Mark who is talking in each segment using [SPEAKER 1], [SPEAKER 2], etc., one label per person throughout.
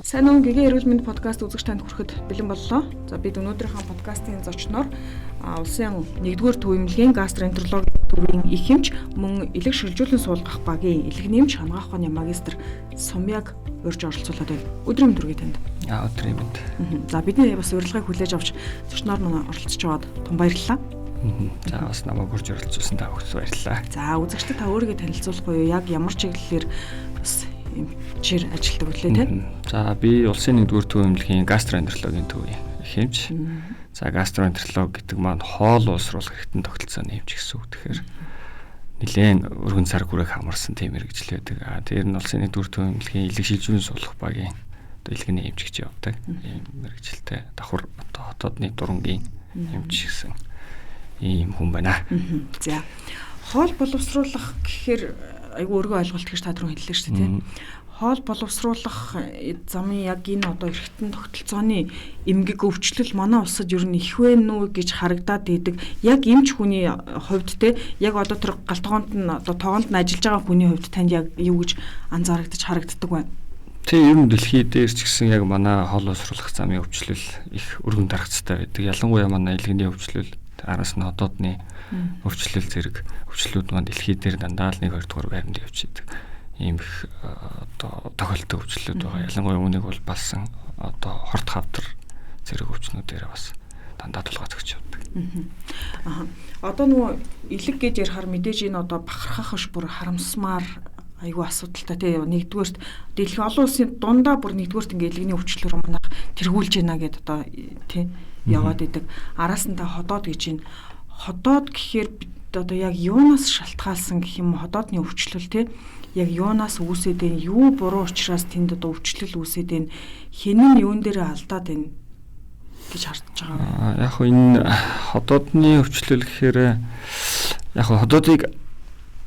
[SPEAKER 1] Сайн уу, Гэгээ эрүүл мэнд подкаст үзэгч танд хүрэхэд бэлэн боллоо. За, бид өнөөдрийнхөө подкастын зочноор улсын 1-р төв эмнэлгийн гастроэнтерологи төвийн их эмч, мөн элэг шилжүүлэн суулгах багийн элэгний эмч, хангаах ухааны магистр Сумьяг урьж оролцуулаад байна. Өдрийн мэнд хүргэе танд.
[SPEAKER 2] Өдрийн мэнд.
[SPEAKER 1] За, бидний бас урилгыг хүлээж авч зочноор маань оролцож байгаад том баярлалаа.
[SPEAKER 2] За, бас намайг урьж оролцуулсан та бүхэнд баярлалаа.
[SPEAKER 1] За, үзэгчдэд та өөрийгөө танилцуулах уу? Яг ямар чиглэлээр бас эмчээр ажилладаг вүлээ те?
[SPEAKER 2] За, би улсын 1-р төв эмнэлгийн гастроэнтерологийн төвийн их эмч. За, гастроэнтеролог гэдэг маань хоол уусруулах эрхтэн тогтолцооны эмч гэсэн үг. Тэгэхээр нэлээд өргөн цаг хүрэх хамарсан тийм мэргэжил байдаг. Тэр нь улсын 1-р төв эмнэлгийн элэг шилжүүлэн суулгах багийн одоо элэгний эмч гэж явдаг. Ийм мэргэжилтэй давхар одоо хотоодны дурангийн эмч гэсэн ийм хүн байна.
[SPEAKER 1] За, хоол боловсруулах гэхээр айгүй өргөн ойлголт гэж та түрүү хэллээ шүү дээ, тийм. Хоол боловсруулах замын яг энэ одоо эргэтэн тогтолцооны эмгэг өвчлөл манай улсад ер нь их вэ нү гэж харагдаад идэг. Яг эмч хүний хувьд те, яг одоо тэр гал тогоонд нь одоо тогоонд нь ажиллаж байгаа хүний хувьд танд яг юу гэж анзаарагдаж харагддаг вэ?
[SPEAKER 2] Тийм, ер нь дэлхий дээр ч гэсэн яг манай хоол боловсруулах замын өвчлөл их өргөн дарагцтай байдаг. Ялангуяа манай элэгний өвчлөл, араас нь одоодны өвчлөл зэрэг өвчлөлүүд маань дэлхий дээр дандаа л 1 2 дугаар байранд явж идэг. Ийм их одоо тохиолдол өвчлөлүүд байгаа. Ялангуяа үүнийг бол балсан одоо хорт хавдар зэрэг өвчнүүдээр бас дандаа тулгаа зөгч явдаг.
[SPEAKER 1] Аа. Одоо нөгөө элэг гэж ярихаар мэдээж энэ одоо бахархах ш бүр харамсмаар айгүй асуудалтай тий. Нэгдүгээрт дэлхийн олон улсын дундаа бүр нэгдүгээрт ингээ элэгний өвчлөлөөр манайх тэргүүлж байна гэдээ одоо тий яваад идэг. Араас нь та ходоод гэж байна. Ходоод гэхээр бид одоо яг юунаас шалтгаалсан гэх юм, ходоодны өвчлөл тий яг юунаас үүсээд байна, юу буруу учраас тэнд одоо өвчлөл үүсээд байна, хэн нь юун дээрээ алдаад байна гэж харж байгаа.
[SPEAKER 2] Яг хөө энэ ходоодны өвчлөл гэхээр яг ходоодыг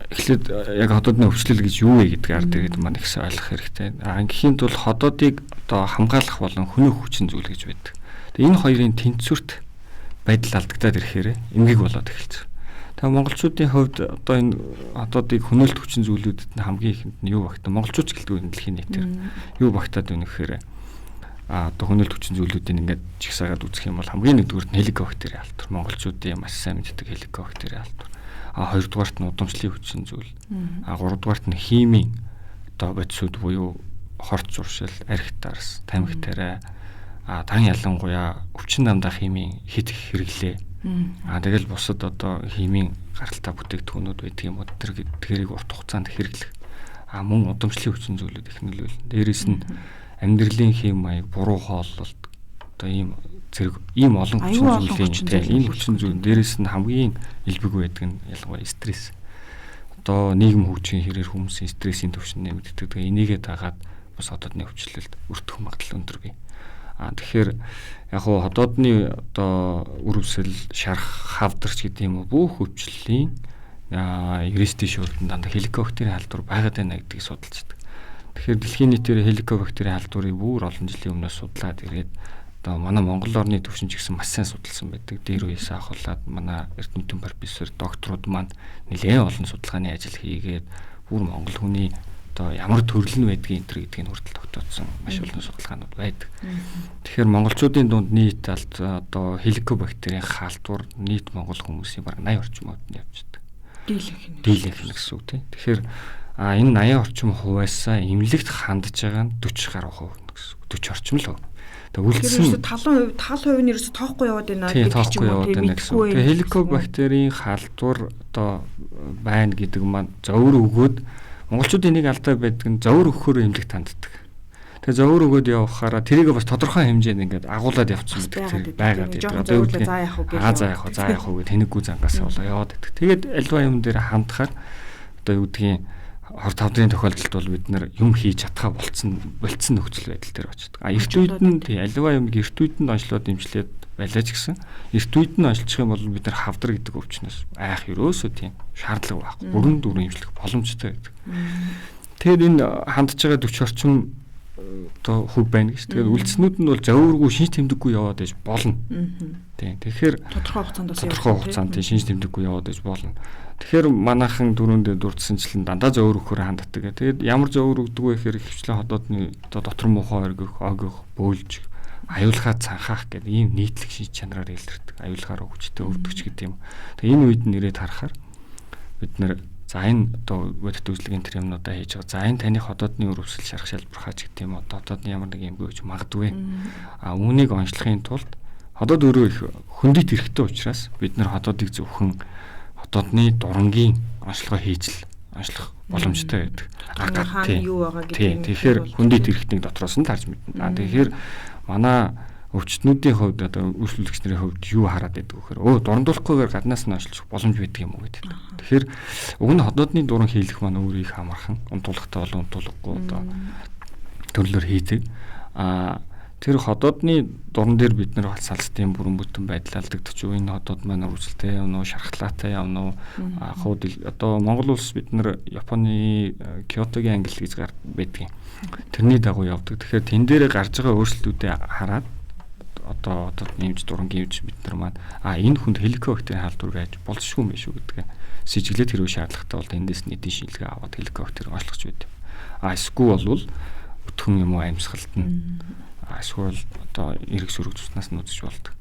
[SPEAKER 2] эхлээд яг ходоодны өвчлөл гэж юу вэ гэдгийг ард иргэд маань ихсэн ойлгох хэрэгтэй. Ингээхийн тулд ходоодыг одоо хамгаалах болон хөнөөх хүчин зүйл гэж байдаг. Тэгээ энэ хоёрын тэнцвэрт байдал алдагдаад ирэхээр эмгэг болоод эхэлсэн. Тэгээ монголчуудын хувьд одоо энэ ходоодыг хөнөөлт хүчин зүйлүүдэд нь хамгийн ихэнд нь юу багтаа, монголчууд ч гэлтгүй дэлхийн нийтээр юу багтаад байна гэхээр одоо хөнөөлт хүчин зүйлүүдийг ингээд жигсаагаад үзэх юм бол хамгийн нэгдүгüрт нь хеликобактерийн алдар. Монголчуудын маш сайн мэддэг хеликобактерийн алдар. Хоёрдугаарт нь удамшлын хүчин зүйл. Гуравдугаарт нь химийн одоо бодисууд буюу хорт зуршил, архи дарс, тамхи тариа, дан ялангуяа өвчин дамдаа химийн хит их хэрэглээ. Тэгэл бусад одоо химийн гаралтай бүтээгдэхүүнүүд байдаг юм уу, тэр тэрийг урт хугацаанд хэрэглэх. Мөн удамшлын хүчин зүйлүүд их нөлөөлнө. Дээрээс нь амьдралын хэм маяг, буруу хооллолт одоо ийм зэрэг ийм олон хүчин зүйлийн энэ хүчин зүйл. Дээрээс нь хамгийн элбэг байдаг нь ялангуяа стресс. Одоо нийгэм хөгжихийн хэрээр хүмүүсийн стрессийн түвшин нэмэгддэг. Тэгээ энийгээ дагаад бас одоодны өвчлөлд өртөх магадлал өндөр бий. Тэгэхээр яг хуу ходоодны одоо үр өсөл, шарх, хавдарч гэдэг юм уу бүх өвчлөлийн 90-ийн шүрдэн дандаа хеликобактерийн халдвар байгаад байна гэдгийг судалж байдаг. Тэгэхээр дэлхийн нийтээр хеликобактерийн халдварыг бүр олон жилийн өмнөөс судлаад ирээд одоо манай Монгол орны төвшин ч гэсэн маш сайн судалсан байдаг. Дээр үеэс ахуулаад манай эрдэмтэн профессор, докторууд маань нэлээд олон судалгааны ажил хийгээд бүр монгол хүний одоо ямар төрөл нь байдгийг энэ төр гэдгийг хүртэл тогтооцсон маш олон судалгаанууд байдаг. Тэгэхээр монголчуудын дунд нийт одоо хеликобактерийн халдвар нийт монгол хүмүүсийн бараг 80 орчим хувьд нь явждаг. Дийлэнх нь гэсэн үг тийм. Тэгэхээр энэ 80 орчим хувиасаа эмнэлэгт хандж байгаа нь 40 гаруй хувь гэсэн үг. 40 орчим л хувь.
[SPEAKER 1] Тэгээ үлдсэн тал хувь нь ерөөсө тоохгүй яваад байна
[SPEAKER 2] гэдэг ч юм уу тийм мэдхгүй. Тэгээ хеликобактерийн халдвар одоо байна гэдэг маань зовир өгөөд монголчуудын нэг алдаа байдаг нь зовир өгөхөөр эмнэлэгт ханддаг. Тэгээ зовир өгөөд явахаараа тэрийг бас тодорхой хэмжээнд ингээд агуулад явчихсан гэдэг байгаад байдаг.
[SPEAKER 1] Одоо юу гэдэг заа явах уу
[SPEAKER 2] гэж заа явах уу заа явах уу гэх тэнэггүй зангаас болоо яваад байдаг. Тэгээд альва юм дээр хандхаар одоо юу гэдгийг хорт хавдрын тохиолдолд бол бид нэр юм хийж чадхаа болцсон нөхцөл байдал дээр очдог. Эрт үед нь тий аливаа юм эрт үед нь онцлоод имжлээд байлаа ч гэсэн эрт үед нь онцлчих юм бол бид нар хавдар гэдэг өвчнөөс айх ерөөсөө тийм шаардлага байхгүй. Бүрэн дүрэн имжлэх боломжтой байдаг. Тэгэхээр энэ хандж байгаа 40 орчим одоо хөв байна гэж. Тэгээд үлдснүүд нь бол зовиургүй шинж тэмдэггүй яваад байж болно. Тийм. Тэгэхээр
[SPEAKER 1] тодорхой хугацаанд бас
[SPEAKER 2] тодорхой хугацаанд тийм шинж тэмдэггүй яваад байж болно. Тэгэхээр манайхан дөрөндөө дурдсанчлан дандаа зовиур өгөхөөр ханддаг. Тэгээд ямар зовиур өгдөг вэ гэхээр ихэвчлэн ходоодны одоо дотор муухай оргих, огих, бөөлж, аюулгаа цанхаах гэдэг ийм нийтлэг шинж чанараар илэрдэг. Аюулгаар өвчтэй өвдөгч гэдэг юм. Тэгээд энэ үед нэрээд харахаар бид нэр за энэ одоо бодит үйлчлэгийн тэр юмнуудаа хийж байгаа. За энэ таны ходоодны өрөвсөл шарах шалбархаач гэдэг юм одоо ходоодны ямар нэг юмгүй гэж магадгүй. А үүнийг онцлохын тулд ходоод өөрөө их хөндөт эрэхтэй учраас бид нэр ходоодыг зөвхөн ходоодны дурангийн онцлогоо хийж л онцлох боломжтой байдаг.
[SPEAKER 1] Хаана юу байгаа
[SPEAKER 2] гэдэг. Тэгэхээр хөндөт эрэхтнийг дотроос нь тарж мэднэ. А тэгэхээр манай өвчтнүүдийн хувьд одоо үйлчлүүлэгч нарын хувьд юу хараад байдаг вэ гэхээр дурандуулахгүйгээр гаднаас нь онцлох боломж байдаг юм уу гэдэг. Тэгэхээр уг нь ходоодны дуран хийлэх маань өөрөө их амархан, унтуулгатай болон унтуулгагүй одоо төрлөөр хийдэг. А тэр ходоодны дуран дээр бид нар салстын бүрэн бүтэн байдлаалдаг ч энэ ходоод маань өрсөлтэй явна уу, шархлаатай явна уу? Хууд одоо Монгол улс бид нар Японы Кёотогийн англи гэж байдаг юм. Тэрний дагуу явдаг. Тэгэхээр тэн дээр гарч байгаа өөрчлөлтүүдээ хараад одоо нэмж дурангийн эмч бид нар маань энэ хүнд хеликобактерийн халдвар байж болзошгүй юм биш үү гэдгээ сэжиглээд хэрвээ шаардлагатай бол эндээс нийтийн шинжилгээ аваад хеликобактер онцлогч байдаг. А эсвэл болвол өтгөн юм уу амьсгалт нь эсвэл одоо эрэг сөрөг цуснаас нь үзэж болдог.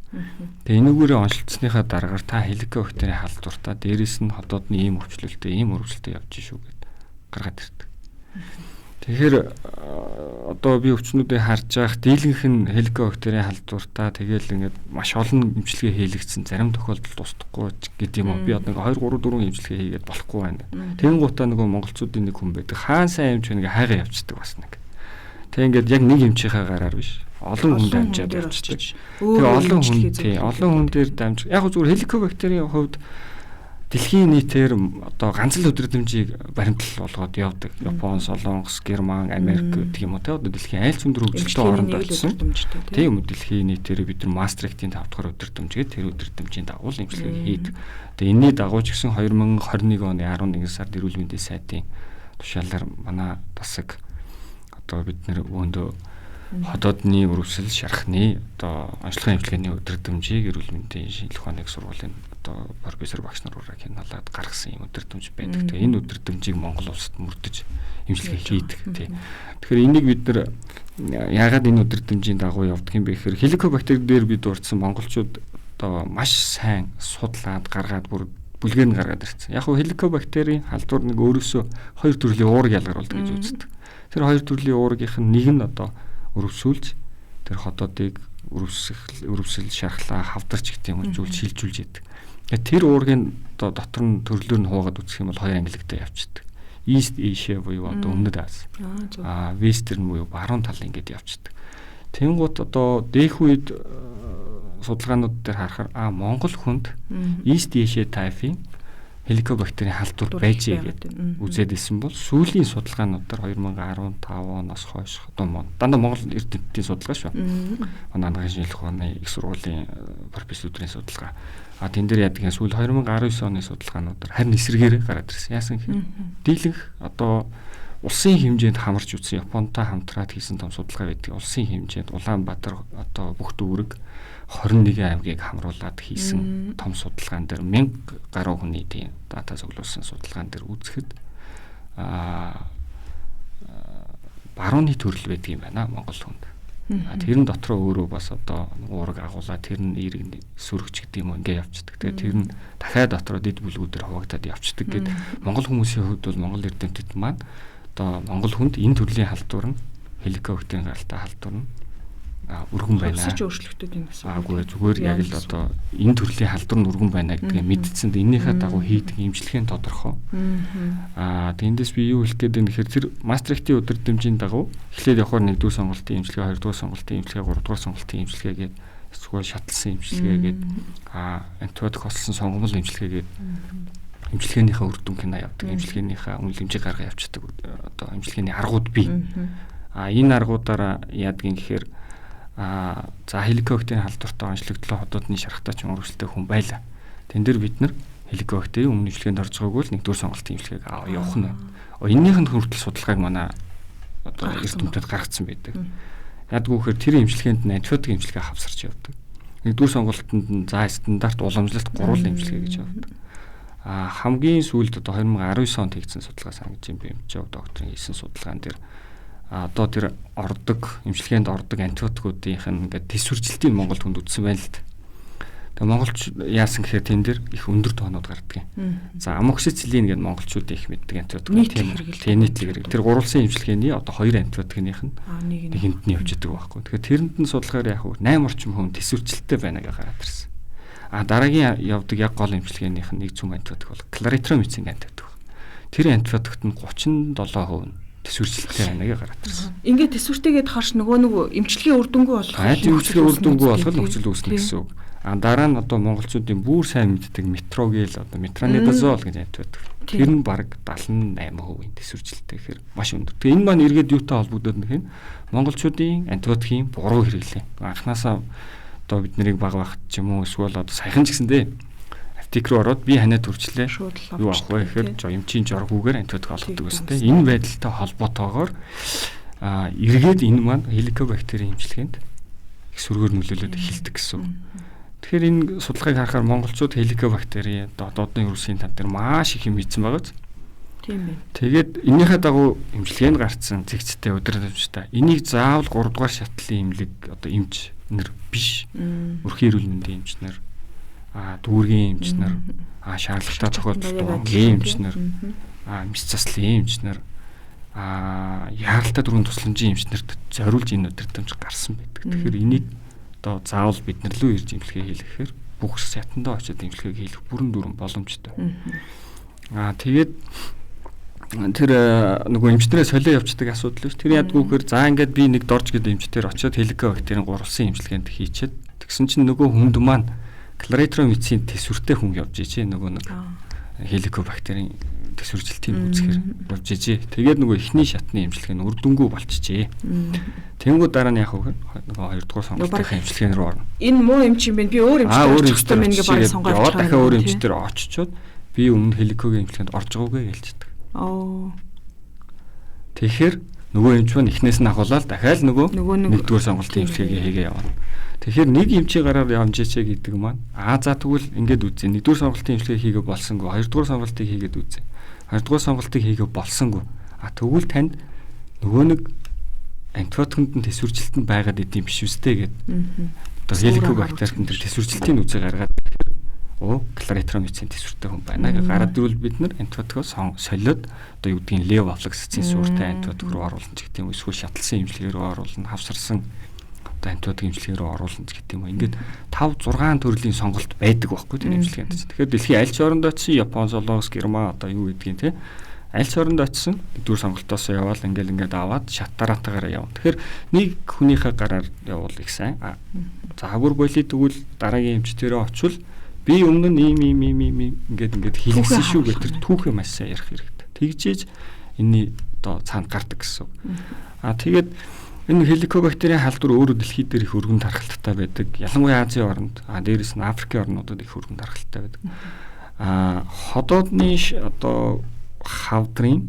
[SPEAKER 2] Тэгээ энүүгээрээ онцлцсныхаа дараагаар та хеликобактерийн халдвартаа дээрэс нь ходоодны ийм өвчлөлтэй, ийм өрөвсөлтэй явж шүү гэд гаргаад ирдэг. Тэгэхээр одоо би өвчнүүдийг харж байхад дийлэнх нь хеликобактерийн халдвартаа тэгэл ингээд маш олон эмчилгээ хийлэгдсэн, зарим тохиолдолд устдахгүй гэдэг юм уу. Би одоо 2 3 4 эмчилгээ хийгээд болохгүй байна. Тэнгуутаа нөгөө монголчуудын нэг хүн байдаг. Хаан сайн эмч нэг хайгаа явцдаг бас нэг. Тэг ингээд яг нэг эмчийнхээ гараар биш. Олон хүн дамжаад явцдаг. Тэгээ олон хүн тий олон хүн дээр дамж. Яг зүгээр хеликобактерийн хувьд дэлхийн нийтээр одоо ганц л өдрөмжийг баримтлал болгоод явдаг. Япон, Солонгос, Герман, Америк гэдэг юм уу те одоо дэлхийн айл зүүн дөрөв хөгжилтэй оронд очсон. Тийм үү дэлхийн нийтээр бид нар Мастрихтын 5 дахь өдрөмж гээд тэр өдрөмжийн дагуу л эмчилгээг хийдэг. Тэгээ энэний дагуу ч гэсэн 2021 оны 11 сард эрүүл мэндийн сайдын тушаалаар манай тасаг одоо бид нэр өндөө ходоодны өрөвсөл шархны одоо онцлогын эмчилгээний өдрөмжийг эрүүл мэндийн шинжилгээ ухааны сургуулийн одоо профессор багш нар ураа хяналаад гаргасан юм өдрөмж байдаг. Тэгээ энэ өдрөмжийг Монгол улсад мөрдөж эмчилгээ хийдэг тий. Тэгэхээр энийг бид нар яагаад энэ өдрөмжийн дагуу явдаг юм бэ гэхээр хеликобактер дээр би дурдсан монголчууд одоо маш сайн судлаад гаргаад бүр бүлгээр нь гаргаад ирсэн. Яг хөө хеликобактерийн халдвар нэг өөрөөсөө хоёр төрлийн уураг ялгаруулдаг гэж үздэг. Тэр хоёр төрлийн уургийнх нь нэг нь одоо өрөвсүүлж тэр ходоодыг өрөвсөл шархлаа хавдарч гэх юм уу шилжүүлж яадаг. Тэр уургийн одоо дотор нь төрлөөр нь хуугаад үзэх юм бол хоёр ангилалтай явцдаг. East Asia буюу одоо өмнөд Ази. Аа Western буюу баруун тал ингээд явцдаг. Тэнгуут одоо дэх үед судалгаанууд дээр харахаар Монгол хүнд East Asia type-ийн хеликобактерийн халдвар байжээ гэдэг үзээд исэн бол сүүлийн судалгаануудаар 2015 оноос хойш одоо дандаа Монгол эрдэмтдийн судалгаа шүү. Манай анагаахын шинжилгээ ухааны их сургуулийн профессорын судалгаа. А тэн дээр яадаг юм сүүл 2019 оны судалгаануудаар харин эсрэгээр гараад ирсэн. Яасан гэхээр дийлэнх одоо улсын хэмжээнд хамарч үтсэн Японтой хамтраад хийсэн том судалгаа байдаг. Улсын хэмжээнд Улаанбаатар одоо бүх дүүрэг 21 аймгийг хамруулад хийсэн том судалгаан дээр 1000 гаруй хүний тийм дата цуглуулсан судалгаан дээр үзэхэд барууны төрөл байдаг юм байна Монгол хүнд. Тэр нь дотроо өөрөө бас одоо уураг агуулаа тэр нь эерэг сүрэгч гэдэг юм ингээ явцдаг. Тэгээ тэр нь дахиад дотроо дэд бүлгүүдээр хуваагдаад явцдаг гэд Монгол хүмүүсийн хувьд бол Монгол эрдэмтэд маань одоо Монгол хүнд энэ төрлийн халдвар нь хеликобактерийн гаралтай халдвар нь өргөн байна.
[SPEAKER 1] Хувьсаж өөрчлөгдөд юм гэсэн.
[SPEAKER 2] Аагүй зүгээр яг л одоо энэ төрлийн халдвар нь өргөн байна гэдгээ мэдсэн. Эннийхээ дагуу хийдэг эмчилгээний тодорхой. Тэндээс би юу хэлэх гээд байна гэхээр тэр Мастрихтын өдрөмжийн дагуу эхлээд явахаар 1-р сонголтын эмчилгээ, 2-р сонголтын эмчилгээ, 3-р сонголтын эмчилгээ гээд эсвэл шатлсан эмчилгээ гээд антибиотик хослсон сонгомол эмчилгээ гээд эмчилгээнийхээ үр дүнг хинаа явдаг. Эмчилгээнийхээ үнэлэмжийг гаргаа явцдаг. Одоо эмчилгээний аргууд бий. Энэ аргуудаараа яадаг юм гэхээр за хеликобактерийн халдвартай онцлогдлоо ходоодны шархтаа ч өрөвсөлтэй хүн байлаа. Тэн дээр бид нар хеликобактерийн өмнө эмчилгээнд орж байгаагүй л 1-р сонголтын эмчилгээг аваа явах нь. Эннийх нь хүртэл судалгааг манай одоо эрдэмтэд гаргацсан байдаг. Ядгүй гэхээр тэр эмчилгээнд нь антибиотик эмчилгээ хавсарч явдаг. Нэгдүгээр сонголтод нь за стандарт уламжлалт гурван эмчилгээ гэж явдаг. А хамгийн сүүлд одоо 2019 онд хийгдсэн судалгаа сангаж юм бэмжээ докторийн хийсэн судалгаан дээр одоо тэр ордог эмчилгээнд ордог антибиотикуудынх нь ингээд тэсвэржилтийг Монгол хүнд үзсэн байна л да. Тэгээ монголч яасан гэхээр тэн дээр их өндөр тоонууд гардаг юм. За амоксициллин гэдэг монголчууд их мэддэг антибиотик тийм үү? Нийтлэг хэрэг. Тэр гурвалсан эмчилгээний одоо хоёр антибиотикных нь нэгэнд нь явж идэг байхгүй. Тэгэхээр тэрэнд нь судалгаар яг 8 орчим хүн тэсвэржилттэй байна гэж гараад ирсэн. А дараагийн явдаг яг гол эмчилгээнийх нь нэг цөм антибиотик бол кларитромицин антибиотик. Тэр антибиотикт нь 37% нь төсвөрчлөлтэй байна гэж гараад ирсэн.
[SPEAKER 1] Ингээд төсвөртэйгээд харш нөгөө нэг эмчилгээ үр дүнгүй болох.
[SPEAKER 2] Эмчилгээ үр дүнгүй болох нөхцөл үүснэ гэсэн үг. А дараа нь одоо монголчуудын бүр сайн мэддэг метрогел одоо метронидазол гэж антибиотик. Тэр нь бараг 78% төсвөрчлөлтэй гэхээр маш өндөр. Тэгээ энэ маань эргээд юутай холбогдоод нөх юм? Монголчуудын антибиотикийн буруу хэрэглээ. Анхнаасаа одоо бид нарыг баг багт ч юм уу эсвэл одоо саяхан ч гэсэн дээ аптек руу ороод би ханаа төрчлээ. Юу авах вэ гэхээр эмчийн жоргүүгээр антибиотик олгодог гэсэн тийм. Энэ байдалтай холбоотойгоор эргээд энэ маань хеликобактерийн эмчилгээнд их сөргөөр нөлөөлөд эхэлдэг гэсэн. Тэгэхээр энэ судалгааг харахаар монголчууд хеликобактери одоо одны хөрсийн тал дээр маш их юм хийцэн байгаа биз?
[SPEAKER 1] Тийм ээ.
[SPEAKER 2] Тэгээд энэнийхээ дагуу эмчилгээнд гарцсан зэгцтэй өдрөмжтэй. Энийг заавал 3 дугаар шатлалын эмнэлэг одоо эмч нар биш. Өрхийн эрүүл мэндийн эмч нар, дүүргийн эмч нар, шаардлагатай тохиолдолд өнгийн эмч нар, мэс заслын эмч нар, яаралтай дөрвөн тусламжийн эмч нарт зориулж энэ удирдамж гарсан байдаг. Тэгэхээр энийг одоо заавал бид нар лөө ирж эмчилгээ хийлгэхээр бүх сатандаа очиод эмчилгээг хийлгэх бүрэн дүүрэн боломжтой. Тэгээд тэр нөгөө эмчнэрээ солио явцдаг асуудал биш. Тэр ядгүй гэхээр за ингээд би нэг дорж гэдэг эмчтэр очиод хеликобактерийн гурвалсан эмчилгээнд хийчихэд тэгсэн чинь нөгөө хүнд маань кларитромицин төсвөртэй хүн явж ижээ нөгөө нэг хеликобактерийн төсвөржилтийг үзэхээр явж ижээ. Тэгээд нөгөө эхний шатны эмчилгээ нь үр дүнгүй болчихжээ. Тэнгүүд дараа нь яг нөгөө хоёрдугаар сонголтын эмчилгээнд рүү орно.
[SPEAKER 1] Энэ муу эмч юм байна. Би өөр эмчтэр очих хэрэгтэй мэн гэж бараг сонгоод
[SPEAKER 2] яваад дахиад өөр эмчтэр очичоод би өмнө хеликогийн эмчилгээнд орж байгаагүй гэлчдэг. Тэгэхээр нөгөө эмч маань эхнээс нь ахуулаад дахиад нөгөө нэгдүгээр сонголтын эмчилгээг хийгээ явна. Тэгэхээр нэг эмчийн гараар явж ичээ гэдэг маань за тэгвэл ингээд үзье. Нэгдүгээр сонголтын эмчилгээ хийгээ болсонгүй, хоёрдугаар сонголтыг хийгээд үзье. Хоёрдугаар сонголтыг хийгээ болсонгүй. Тэгвэл танд нөгөө нэг антибиотикэнд нь тэсвэржилт нь байгаад идэм биш үстэй гэд. Одоо хеликобактерт нь тэр тэсвэржилтийн үзээ гаргаад ирэхээр кларитромицин тэсвэртэй хүн байна гэж гараад ирвэл бид нар антибиотикоо солиод одоо юу гэдгийг левофлоксацин сууртай антибиотик руу оруулна ч гэдэг юм эсвэл шатлсан эмчилгээ рүү оруулна, хавсарсан одоо антибиотик эмчилгээ рүү оруулна ч гэдэг юм. Ингээд 5 6 төрлийн сонголт байдаг байхгүй тэр эмчилгээнд чинь. Тэгэхээр дэлхийн аль ч оронд очисон Япон, Солонгос, Герман одоо юу гэдгийг те аль ч оронд очисон нэгдүгээр сонголтоос яваал ингээл ингээд аваад шат дараатаагаараа явна. Тэгэхээр нэг хүнийхээ гараар явуул их сайн. За бүр болий тэгвэл дараагийн эмчтэрээ очивол би өмнө нь ийм ийм ийм ийм ингээд ингээд хийлгэсэн шүү гэх тэр түүхээ маш сайн ярих хэрэгтэй. Тэгжээж энэний одоо цаанд гардаг гэсэн. Тэгээд энэ хеликобактерийн халдвар өөрөө дэлхий дээр их өргөн тархалттай байдаг. Ялангуяа Азийн оронд, дээрээс нь Африкийн орнуудад их өргөн тархалттай байдаг. Ходоодны одоо хавдрын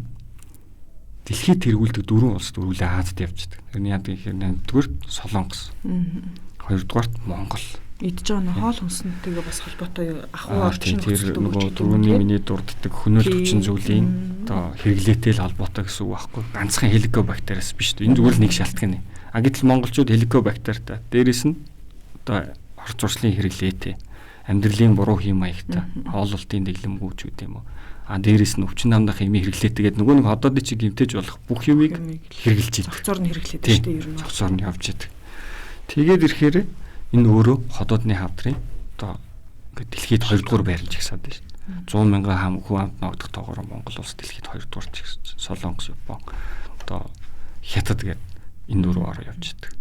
[SPEAKER 2] дэлхийд тэргүүлдэг дөрвөн улс дөрвөлээ Азад явждаг. Тэрний яадаг гэхээр нэгдүгээрт Солонгос, хоёрдугаарт Монгол.
[SPEAKER 1] Идж байгаа нөх хоол хүнсэнтэйгээ бас холбоотой ахуй орчин
[SPEAKER 2] тэр нөгөө түрүүний миний дурддаг хөнөөл хүчин зүйлийн одоо хэрэглээтэй л холбоотой гэсэн үг байхгүй. Ганцхан хеликобактериас биш. Энэ зүгээр л нэг шалтгаан. Гэтэл монголчууд хеликобактертай. Дээрээс нь одоо хор зуршлын хэрэглээтэй, амьдралын буруу хэм маягтай, хооллолтын дэглэмгүй ч үгүй юм уу. Дээрээс нь өвчин намдах эмийн хэрэглээтэй гэдэг нөгөө нэг одоодын чи гэмтэж болох бүх юмыг хэрэглэж идэг.
[SPEAKER 1] Цогцоор нь хэрэглээд шүү дээ ер нь.
[SPEAKER 2] Цогцоор нь явж идэг. Тэгээд ирэхээр энэ өөрөө ходоодны хавдрын одоо ингээд дэлхийд 2 дугаар байрлаж гисаад байна шүү дээ. 100 мянган хам хүн амт ногдох тоогоор Монгол улс дэлхийд 2 дугаар ч гэсэн Солонгос, Япон, одоо Хятад гэдэг энэ дөрөв ороо явж идэг.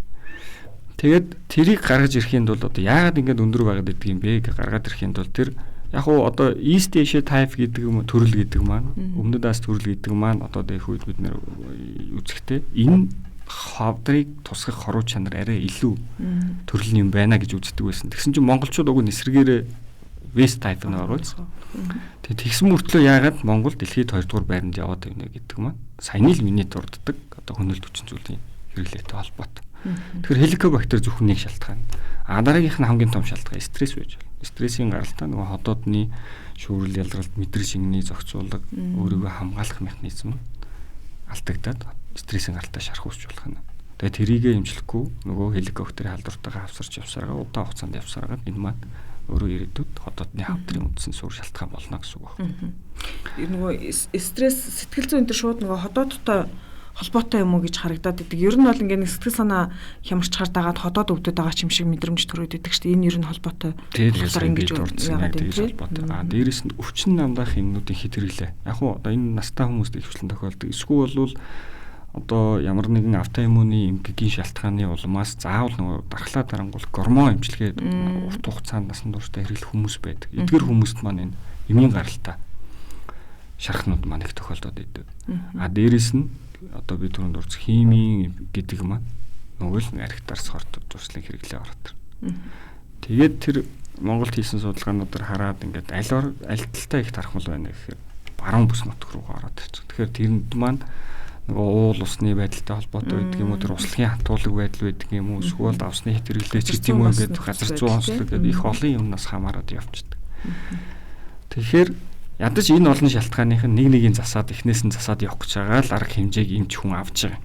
[SPEAKER 2] Тэгээд тэрийг гаргаж ирэхийн тулд одоо яагаад ингэж өндөр байгаад идэх юм бэ гэж гаргаад ирэхийн тулд тэр яг уу одоо East Asia Type гэдэг юм төрөл гэдэг маань Өмнөд Ази төрөл гэдэг маань одоо дэх үед бид нэр үзэхдээ энэ хавдрыг тусгах хоруу чанар арай илүү төрлийн юм байна гэж үздэг байсан. Тэгсэн чинь монголчууд уг нь эсрэгээрээ West type нь оруулсан. Тэгээд тэгсэн мөртлөө яагаад Монгол дэлхийд 2 дугаар байранд яваад байна гэдэг маань саяны л миний дурддаг одоо хөнөөлт хүчин зүйлийн хэрэглээтэй холбоотой. Тэгэхээр хеликобактер зөвхөн нэг шалтгаан. А дараагийнх нь хамгийн том шалтгаан стресс байж байна. Стрессийн гаралтай нөгөө ходоодны шүүрэл ялгаралт, мэдрэл шингэний зохицуулга, өөрийгөө хамгаалах механизм алдагдаад стрессийн гаралтай шарх үүсч болох нь. Тэгээд тэрийгэ эмчлэхгүй нөгөө хеликобактерийн халдвартайгаа авсарч явсараа удаан хугацаанд явсараа энэ маань өөрөө ирээдүйд ходоодны хавдрын үндсэн суурь шалтгаан болно гэсэн үг байна.
[SPEAKER 1] Нөгөө стресс, сэтгэл зүйн энэ шууд нөгөө ходоодтой холбоотой юм уу гэж харагдаад идэг. Ер нь бол ингээ нэг сэтгэл санаа хямарчхаар дагаад ходоод өвдөд байгаа ч юм шиг мэдрэмж төрөөд идэг шүү дээ. Энэ ер нь холбоотой.
[SPEAKER 2] Тэгэхээр ингэж дурдсан яг тэгж холбоотой. Аа дээрэс нь өвчин намдаах юмнуудын хит хэрэглээ. Яг уу одоо энэ настай хүмүүст их хвшлэн тохиолдог. Эсвэл бол одоо ямар нэгэн автоиммуны эмгэгийн шалтгааны улмаас заавал нөгөө дархлаа дарангуул гормон эмчилгээ урт хугацаанд насан туршдаа хэрэглэх хүмүүс байдаг. Эдгэр хүмүүст маань энэ эмийн гаралтай шархнууд маань их тохиолдоод идэв. А дээрэс нь одоо би түрүүнд дурдсан химийн гэдэг маань нөгөө л арх дарс хорт зуршлын хэрэглээ ороод. Тэгээд тэр Монголд хийсэн судалгаануудаар хараад ингээд аль аль талтай их тархмал байна гэхээр баруун бүс нутг руу ороод ирчих. Тэгэхээр тэрэнд маань нөгөө уул усны байдалтай холбоотой байдаг юм уу, тэр услахын хатуулаг байдал байдаг юм уу, эсвэл давсны хит хэрэглээ ч гэдэг юм уу, ингээд газар зүй онцлог гэдэг их олон юмнаас хамаарат явчихдаг. Тэгэхээр ядаж энэ олон шалтгааных нь нэг нэгийг засаад эхнээс нь засаад явах гэж байгаа л арга хэмжээг эмч хүн авч байгаа.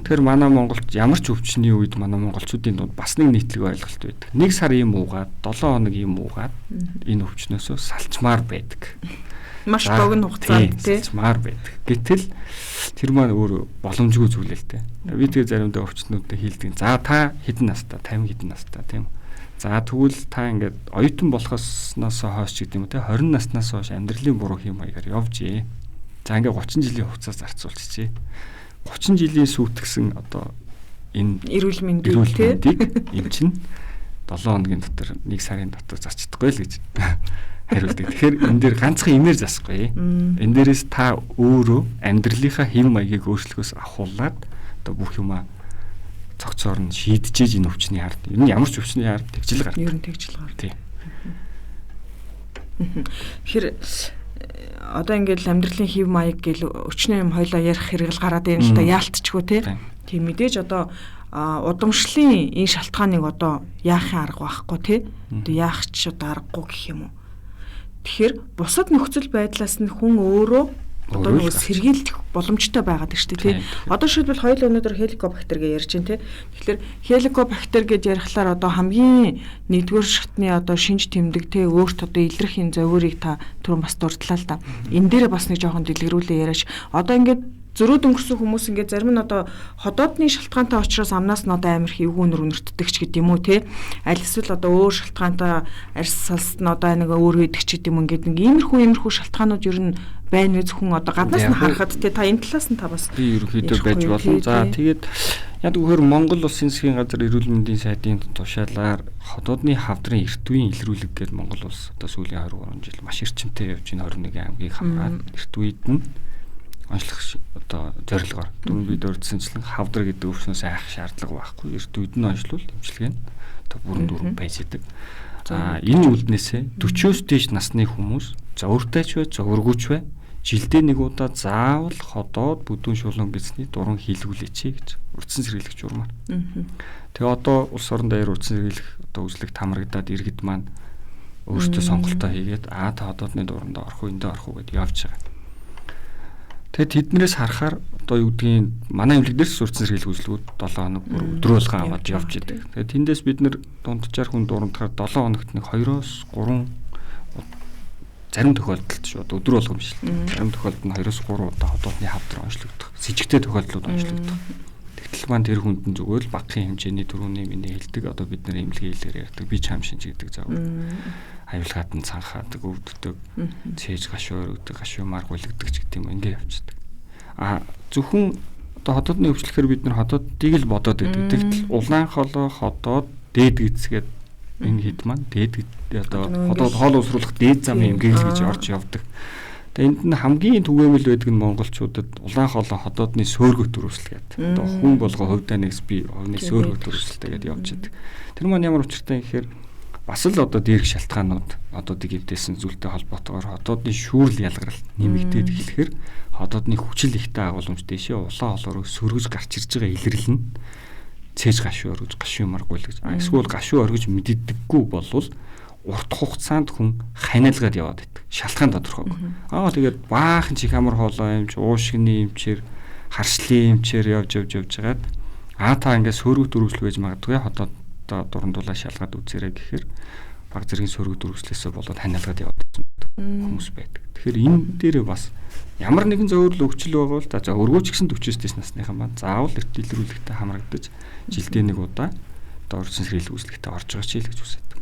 [SPEAKER 2] Тэгэхээр манай Монголд ямар ч өвчний үед манай монголчуудын дунд бас нэг нийтлэг ойлголт байдаг. Нэг сар юм уугаад, 7 хоног юм уугаад энэ өвчнөөсөө салчмаар байдаг.
[SPEAKER 1] Маш богино хугацаанд
[SPEAKER 2] тий салчмаар байдаг. Гэтэл тэр маань өөр боломжгүй зүйл л дээ. Би тэгээ заримдаа өвчтнүүдэд хэлдэг. За та хэдэн настай? 50 хэдэн настай тийм үү? За тэгвэл та ингээд оюутан болохосноос хойш ч гэдэг юм уу те 20 наснаас хойш амьдралын буруу хэм маягаар явжээ. За ингээд 30 жилийн хугацаа зарцуулчихжээ. 30 жилийн сүйтгэсэн одоо энэ
[SPEAKER 1] эрүүл мэндийг
[SPEAKER 2] те юм чинь 7 хоногийн дотор 1 сарын дотор зарчдаггүй л гэж хариулдаг. Тэгэхээр энэ дээр ганцхан имээр засахгүй. Энэ дээрээс та өөрөө амьдралынхаа хэм маягийг өөрчлөхөөс ахуулаад одоо бүх юмаа цогцоор нь шийдчихэж энэ өвчний ард. Ер нь ямар ч өвчний ард тэгжил гардаг.
[SPEAKER 1] Ер нь тэгжил гардаг.
[SPEAKER 2] Тий.
[SPEAKER 1] Тэгэхээр одоо ингээд амьдралын хэв маяг гэл өвчний юм хоёлаа ярих хэрэг л гараад байна л та яалтчгүй тий. Тийм мэдээж одоо удамшлын энэ шалтгааныг одоо яахын арга байхгүй тий. Одоо яах ч одоо аргагүй гэх юм уу. Тэгэхээр бусад нөхцөл байдлаас нь хүн өөрөө одоо нөгөө сэргийлэх боломжтой байгаад шүү дээ тий. Одоо шийдвэл хоёул өнөөдөр хеликобактер гэж ярьж байна тий. Тэгэхээр хеликобактер гэж ярихлаар одоо хамгийн нэгдүгээр шатны одоо шинж тэмдэг тий өөрт одоо илрэх энэ зовиорыг та түрүүн бас дурдлаа л да. Энэ дээрээ бас нэг жоохон дэлгэрүүлээ яриач. Одоо ингээд зөрүүд өнгөрсөн хүмүүс ингээд зарим нь одоо ходоодны шалтгаантай учраас амнаас нь одоо амар их эвгүй нүр өнөртдөг ч гэдэг юм уу те. Аль эсвэл одоо өөр шалтгаантай арьс салст нь одоо нэг өөр үйдэг ч гэдэг юм ингээд нэг иймэрхүү шалтгаанууд ер нь байна вэ зөвхөн одоо гаднаас нь харахад те та энэ талаас нь та бас
[SPEAKER 2] би ерөнхийдөө байж болно. За тэгээд яг үгээр Монгол Улсын засгийн газар эрүүл мэндийн сайдын тушаалаар ходоодны хавдрын эрт үеийн илрүүлэг гээд Монгол улс одоо сүүлийн 23 жил маш эрчимтэй явж энэ 21 аймгийг хамраад эрт үед нь онцлох одоо зорилгоор түрүүн би дурдсанчлан хавдар гэдэг өвчнөөс айх шаардлага байхгүй. Эрт үед нь онцлол эмчилгээ нь одоо бүрэн дүүрэн байж идэг. За энэ үлднээсээ 40-оос дээш насны хүмүүс зовиртай ч бай, зовиргүй ч бай жилдээ нэг удаа заавал ходоод бүдүүн шулуун гэсний дуран хийлгүүлээч гэж урдсан сэргийлэх журмаар. Тэгээ одоо улс орон даяар урдсан сэргийлэх одоо үзлэг тамрагдаад иргэд маань өөрсдөө сонголтоо хийгээд аа та ходоодны дурандаа орох уу, эндээ орох уу гэд явж байгаа. Тэгээд тэднээс харахаар одоо юу гэдгийг манай эмнэлэг дээрс урдсан сэргийлэх үзлэгүүд 7 хоног бүр өдрөө болгон аваад явж идэг. Тэгээд тэндээс бид нэр дунджаар хүн дурандахаар 7 хоногт нэг 2-оос 3 зарим тохиолдолд шүү одоо өдөр болгон биш л. Зарим тохиолдолд нь 2-оос 3 удаа ходоодны хавдар онцлогдох. Сэжигтэй тохиолдлууд онцлогдох. Тэгтэл маань тэр хүнд нь зүгээр л багахан хэмжээний түрүүний миний хэлдэг одоо бид нар эмнэлгийн хэлээр ярьдаг би чам шинж гэдэг зав. Аюулгаад нь цанхаадаг, өвддөг, цээж гашуу өргөдөг, гашуу мар гулигдаг ч гэдэг юм ингээ явчихдаг. А зөвхөн одоо ходоодны өвчлөхээр бид нар ходоодыг л бодоод байдаг. Тэгтэл улаан холоо ходоод дээд гэцгээд энэ хэд маань дээд одоо ходоод хоол уусруулах дээд замын эмгэг л гэж орж явдаг. Тэгээ энд нь хамгийн түгээмэл байдаг нь монголчуудад улаан холоо ходоодны сөөргөт өрөвсөл гэдэг. Одоо хүн болго хувьдаа нэгс би хувны сөөргөт өрөвсөлтэй гэдээ явж идэг. Тэр маань ямар учиртай юм гэхээр Бас л одоо дээрх шалтгаанууд одоодыг эвдээсэн зүйлтэй холбоотойгоор ходоодны шүүрэл ялгарл нэмэгдээд эхлэхээр ходоодны хүчил ихтэй агуулмж дэшээ улаан хоолоор сөргөж гарч ирж байгаа илрэл нь цээж гашуу оргиж гашуу маргүй л гэж. Эсвэл гашуу оргиж мэддэггүй болвол урт хугацаанд хүн ханиалгаад яваад байдаг. Шалтгаан тодорхойгүй. Тэгээд баахан чих амар хоолой юмч, уушгины эмчээр, харшлын эмчээр явж жагаад та ингээд сөрөг дөрвөлж байж магадгүй ходоодоо дурандуулаа шалгаад үзээрэй гэхээр баг зэргийн сөрөг дөрвөлслээсээ болоод ханиалгаад яваад байсан хүмүүс байдаг. Тэгэхээр энэ дээрээ бас ямар нэгэн зөөрөл өвчл байгаа бол за өргөөч гэсэн 49 насныхан маань заавал эрт илрүүлэхтэй хамрагдаж жилдээ нэг удаа одоо орчин сэргийлэх үйлчлэгтээ орж байгаа ч л гэж үздэг.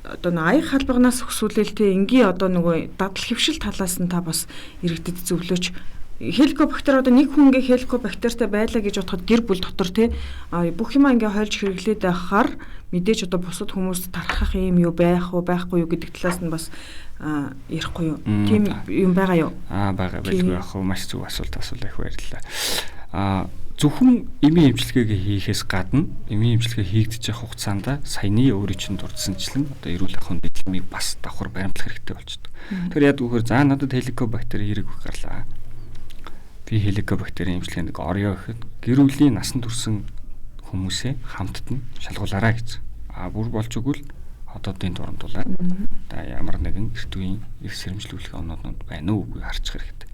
[SPEAKER 1] Одоо нэг аяг халбагнаас өсвөлэл те энгийн одоо нөгөө дадал хөвшил талаас нь та бас иргэдэд зөвлөөч. Хеликобактер одоо нэг хүн ингээ хеликобактертай байлаа гэж бодоход гэр бүл дотор те бүх юмаа ингээ хойлж хэрэглээд байхаар мэдээж одоо бусад хүмүүст тархах юм юу байх уу байхгүй юу гэдэг талаас нь бас ярихгүй юу. Тийм юм байгаа юу?
[SPEAKER 2] Байгаа байлгүй яах вэ? Маш зөв асуулт асуулаа, их баярлалаа. Зөвхөн эмийн эмчилгээг хийхээс гадна эмийн эмчилгээ хийгдэж явах хугацаанд саяны өөрийн чинь дурдсанчлан одоо эрүүл ахуйн дэглэмийг бас давхар баримтлах хэрэгтэй болчихдог. Тэгэхээр яадаг вөхөр за надад хеликобактер хэрэг гарлаа. Би хеликобактерийн эмчилгээнд орё гэхэд гэр бүлийн насан турсан хүмүүсээ хамтд нь шалгуулаарай гэж. Бүр болж өгвөл ходоодын дурандуулаад одоо ямар нэгэн эрт үеийн эрх сэрэмжлүүлэх онооднууд байна уу үгүй харчих хэрэгтэй.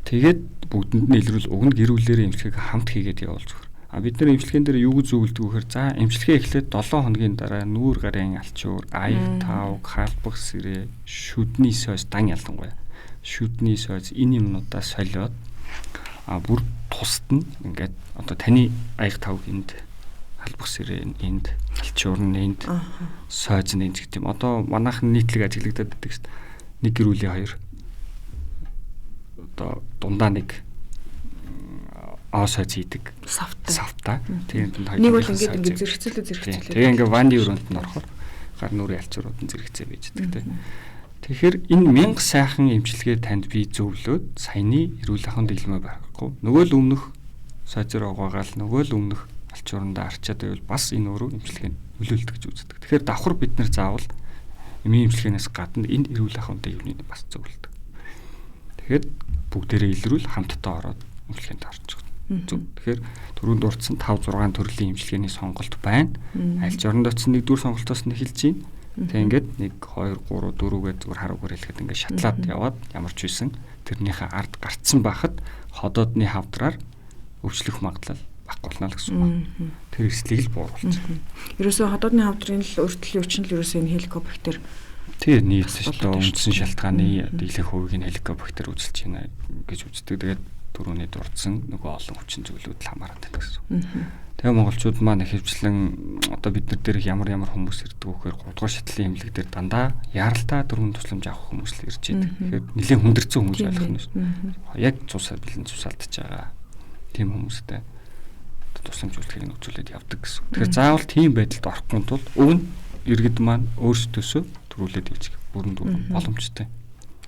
[SPEAKER 2] Тэгээд бүгдэнд нь илрүүл уг нь гэр бүлээрээ эмчилгээг хамт хийгээд явуул зүгээр. Бид нар эмчилгээн дээр юу гэж зөвлөдөг вэхээр за эмчилгээ эхлээд 7 хоногийн дараа нүүр гарын алчуур, аяг тавг, халбах сэрээ, шүдний сойс дан ялангуяа шүдний сойс энэ юмнуудаа солиод бүр тусад нь ингээд одоо таны аяг тавг энд, халбах сэрээ энд, алчуур нь энд, сойз нь энд гэх юм. Одоо манайхан нийтлэг ажиглагдаад байдаг шүү дээ. Нэг гэр бүлийн хоёр одоо дундаа нэг сойз хийдэг савтай. Тэгээд дунд хоёр
[SPEAKER 1] нэг бол ингээд ингээд зэрэгцэлээ.
[SPEAKER 2] Тэгээ ингээд ванны өрөөнд нь орохоор гар нүрийн алчуурууд нь зэрэгцээ байж байдаг тийм. Тэгэхээр энэ мянга сайхан эмчилгээ танд би зөвлөөд саяны эрүүл ахуйн дэглэмээ барихгүй. Нөгөө л өмнөх сойзоор угаагаал нөгөө л өмнөх алчуурандаа арчаад байвал бас энэ өөрөө эмчилгээнд нөлөөлдөг гэж үздэг. Тэгэхээр давхар бид нар заавал эмийн эмчилгээнээс гадна энэ эрүүл ахуйн дэглэмийг бас зөвлөдөг. Тэгэхээр бүгдээрээ илрүүл хамтдаа ороод эмчилгээнд орчих. Зөв. Тэгэхээр түрүүнд дурдсан 5 6 төрлийн эмчилгээний сонголт байна. Аль жоронд очсон нэгдүгээр сонголтоос нь эхэлж байна. Тэг ингээд 1 2 3 4 гэж зүгээр харуугаар хэлэхэд ингээд шатлаад яваад ямар ч байсан тэрнийхээ ард гарцсан байхад ходоодны хавдраар өвчлөх магадлал баггүй болно л гэсэн үг. Тэр эрсдлийг л бууруулж байгаа.
[SPEAKER 1] Ерөөсөө ходоодны хавдрын л өөрчлөлийн хүчин л ерөөсөө энэ хеликобактер
[SPEAKER 2] тэр нийлсэн шүү дээ. Үндсэн шалтгааны дийлэх хувийг нь хеликобактер үзэлж байна гэж үздэг. Тэгээд түрүүний дурдсан нөгөө олон хүчин зүйлүүд л хамаарат байдаг гэсэн үг. Тэгээ монголчууд маань ихэвчлэн одоо бид нар дээр ямар ямар хүмүүс ирдэг вэ гэхээр 3 дугаар шатлалын эмнэлэг дээр дандаа яралтай дөрвөн тусламж авах хүмүүс л ирж байдаг. Тэгэхээр нэлээд хүндэрсэн хүмүүс ойлгох нь шүү. Яг цусаа бэлэн цусаалдаж байгаа тийм хүмүүстэй тусламж үйлчлэгийг нь үзүүлээд явдаг гэсэн. Тэгэхээр заавал тийм байдалд орохгүй тул уг нь иргэд маань өөрсдөөсөө төрүүлээд ийж бүрэн дүүрэн боломжтой.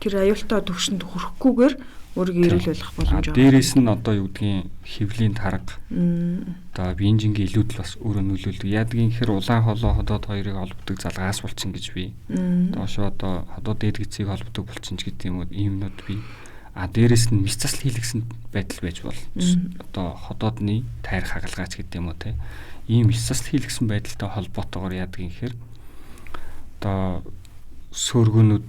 [SPEAKER 1] Тэр аюултай төвшөнд хүрэхгүйгээр өөрийгөө эрүүл байх боломж
[SPEAKER 2] байна. Дээрээс нь одоо юу гэдгийг хөвлийн тарга одоо биеийн жингийн илүүдэл бас өөрөө нөлөөлдөг. Яадгийн гэхээр улаан холоо ходоод хоёрыг холбодог залгаас булчин гэж бий. Доошоо одоо ходоод дээд гэцийг холбодог булчин ч гэдэг юм уу иймнүүд бий. А дээрээс нь мэс засал хийлгсэн байдал байж бол одоо ходоодны тайр хагалгаач гэдэг юм уу те. Ийм мэс засал хийлгсэн байдалтай холбоотойгоор яадгийн гэхээр одоо сөргөнүүд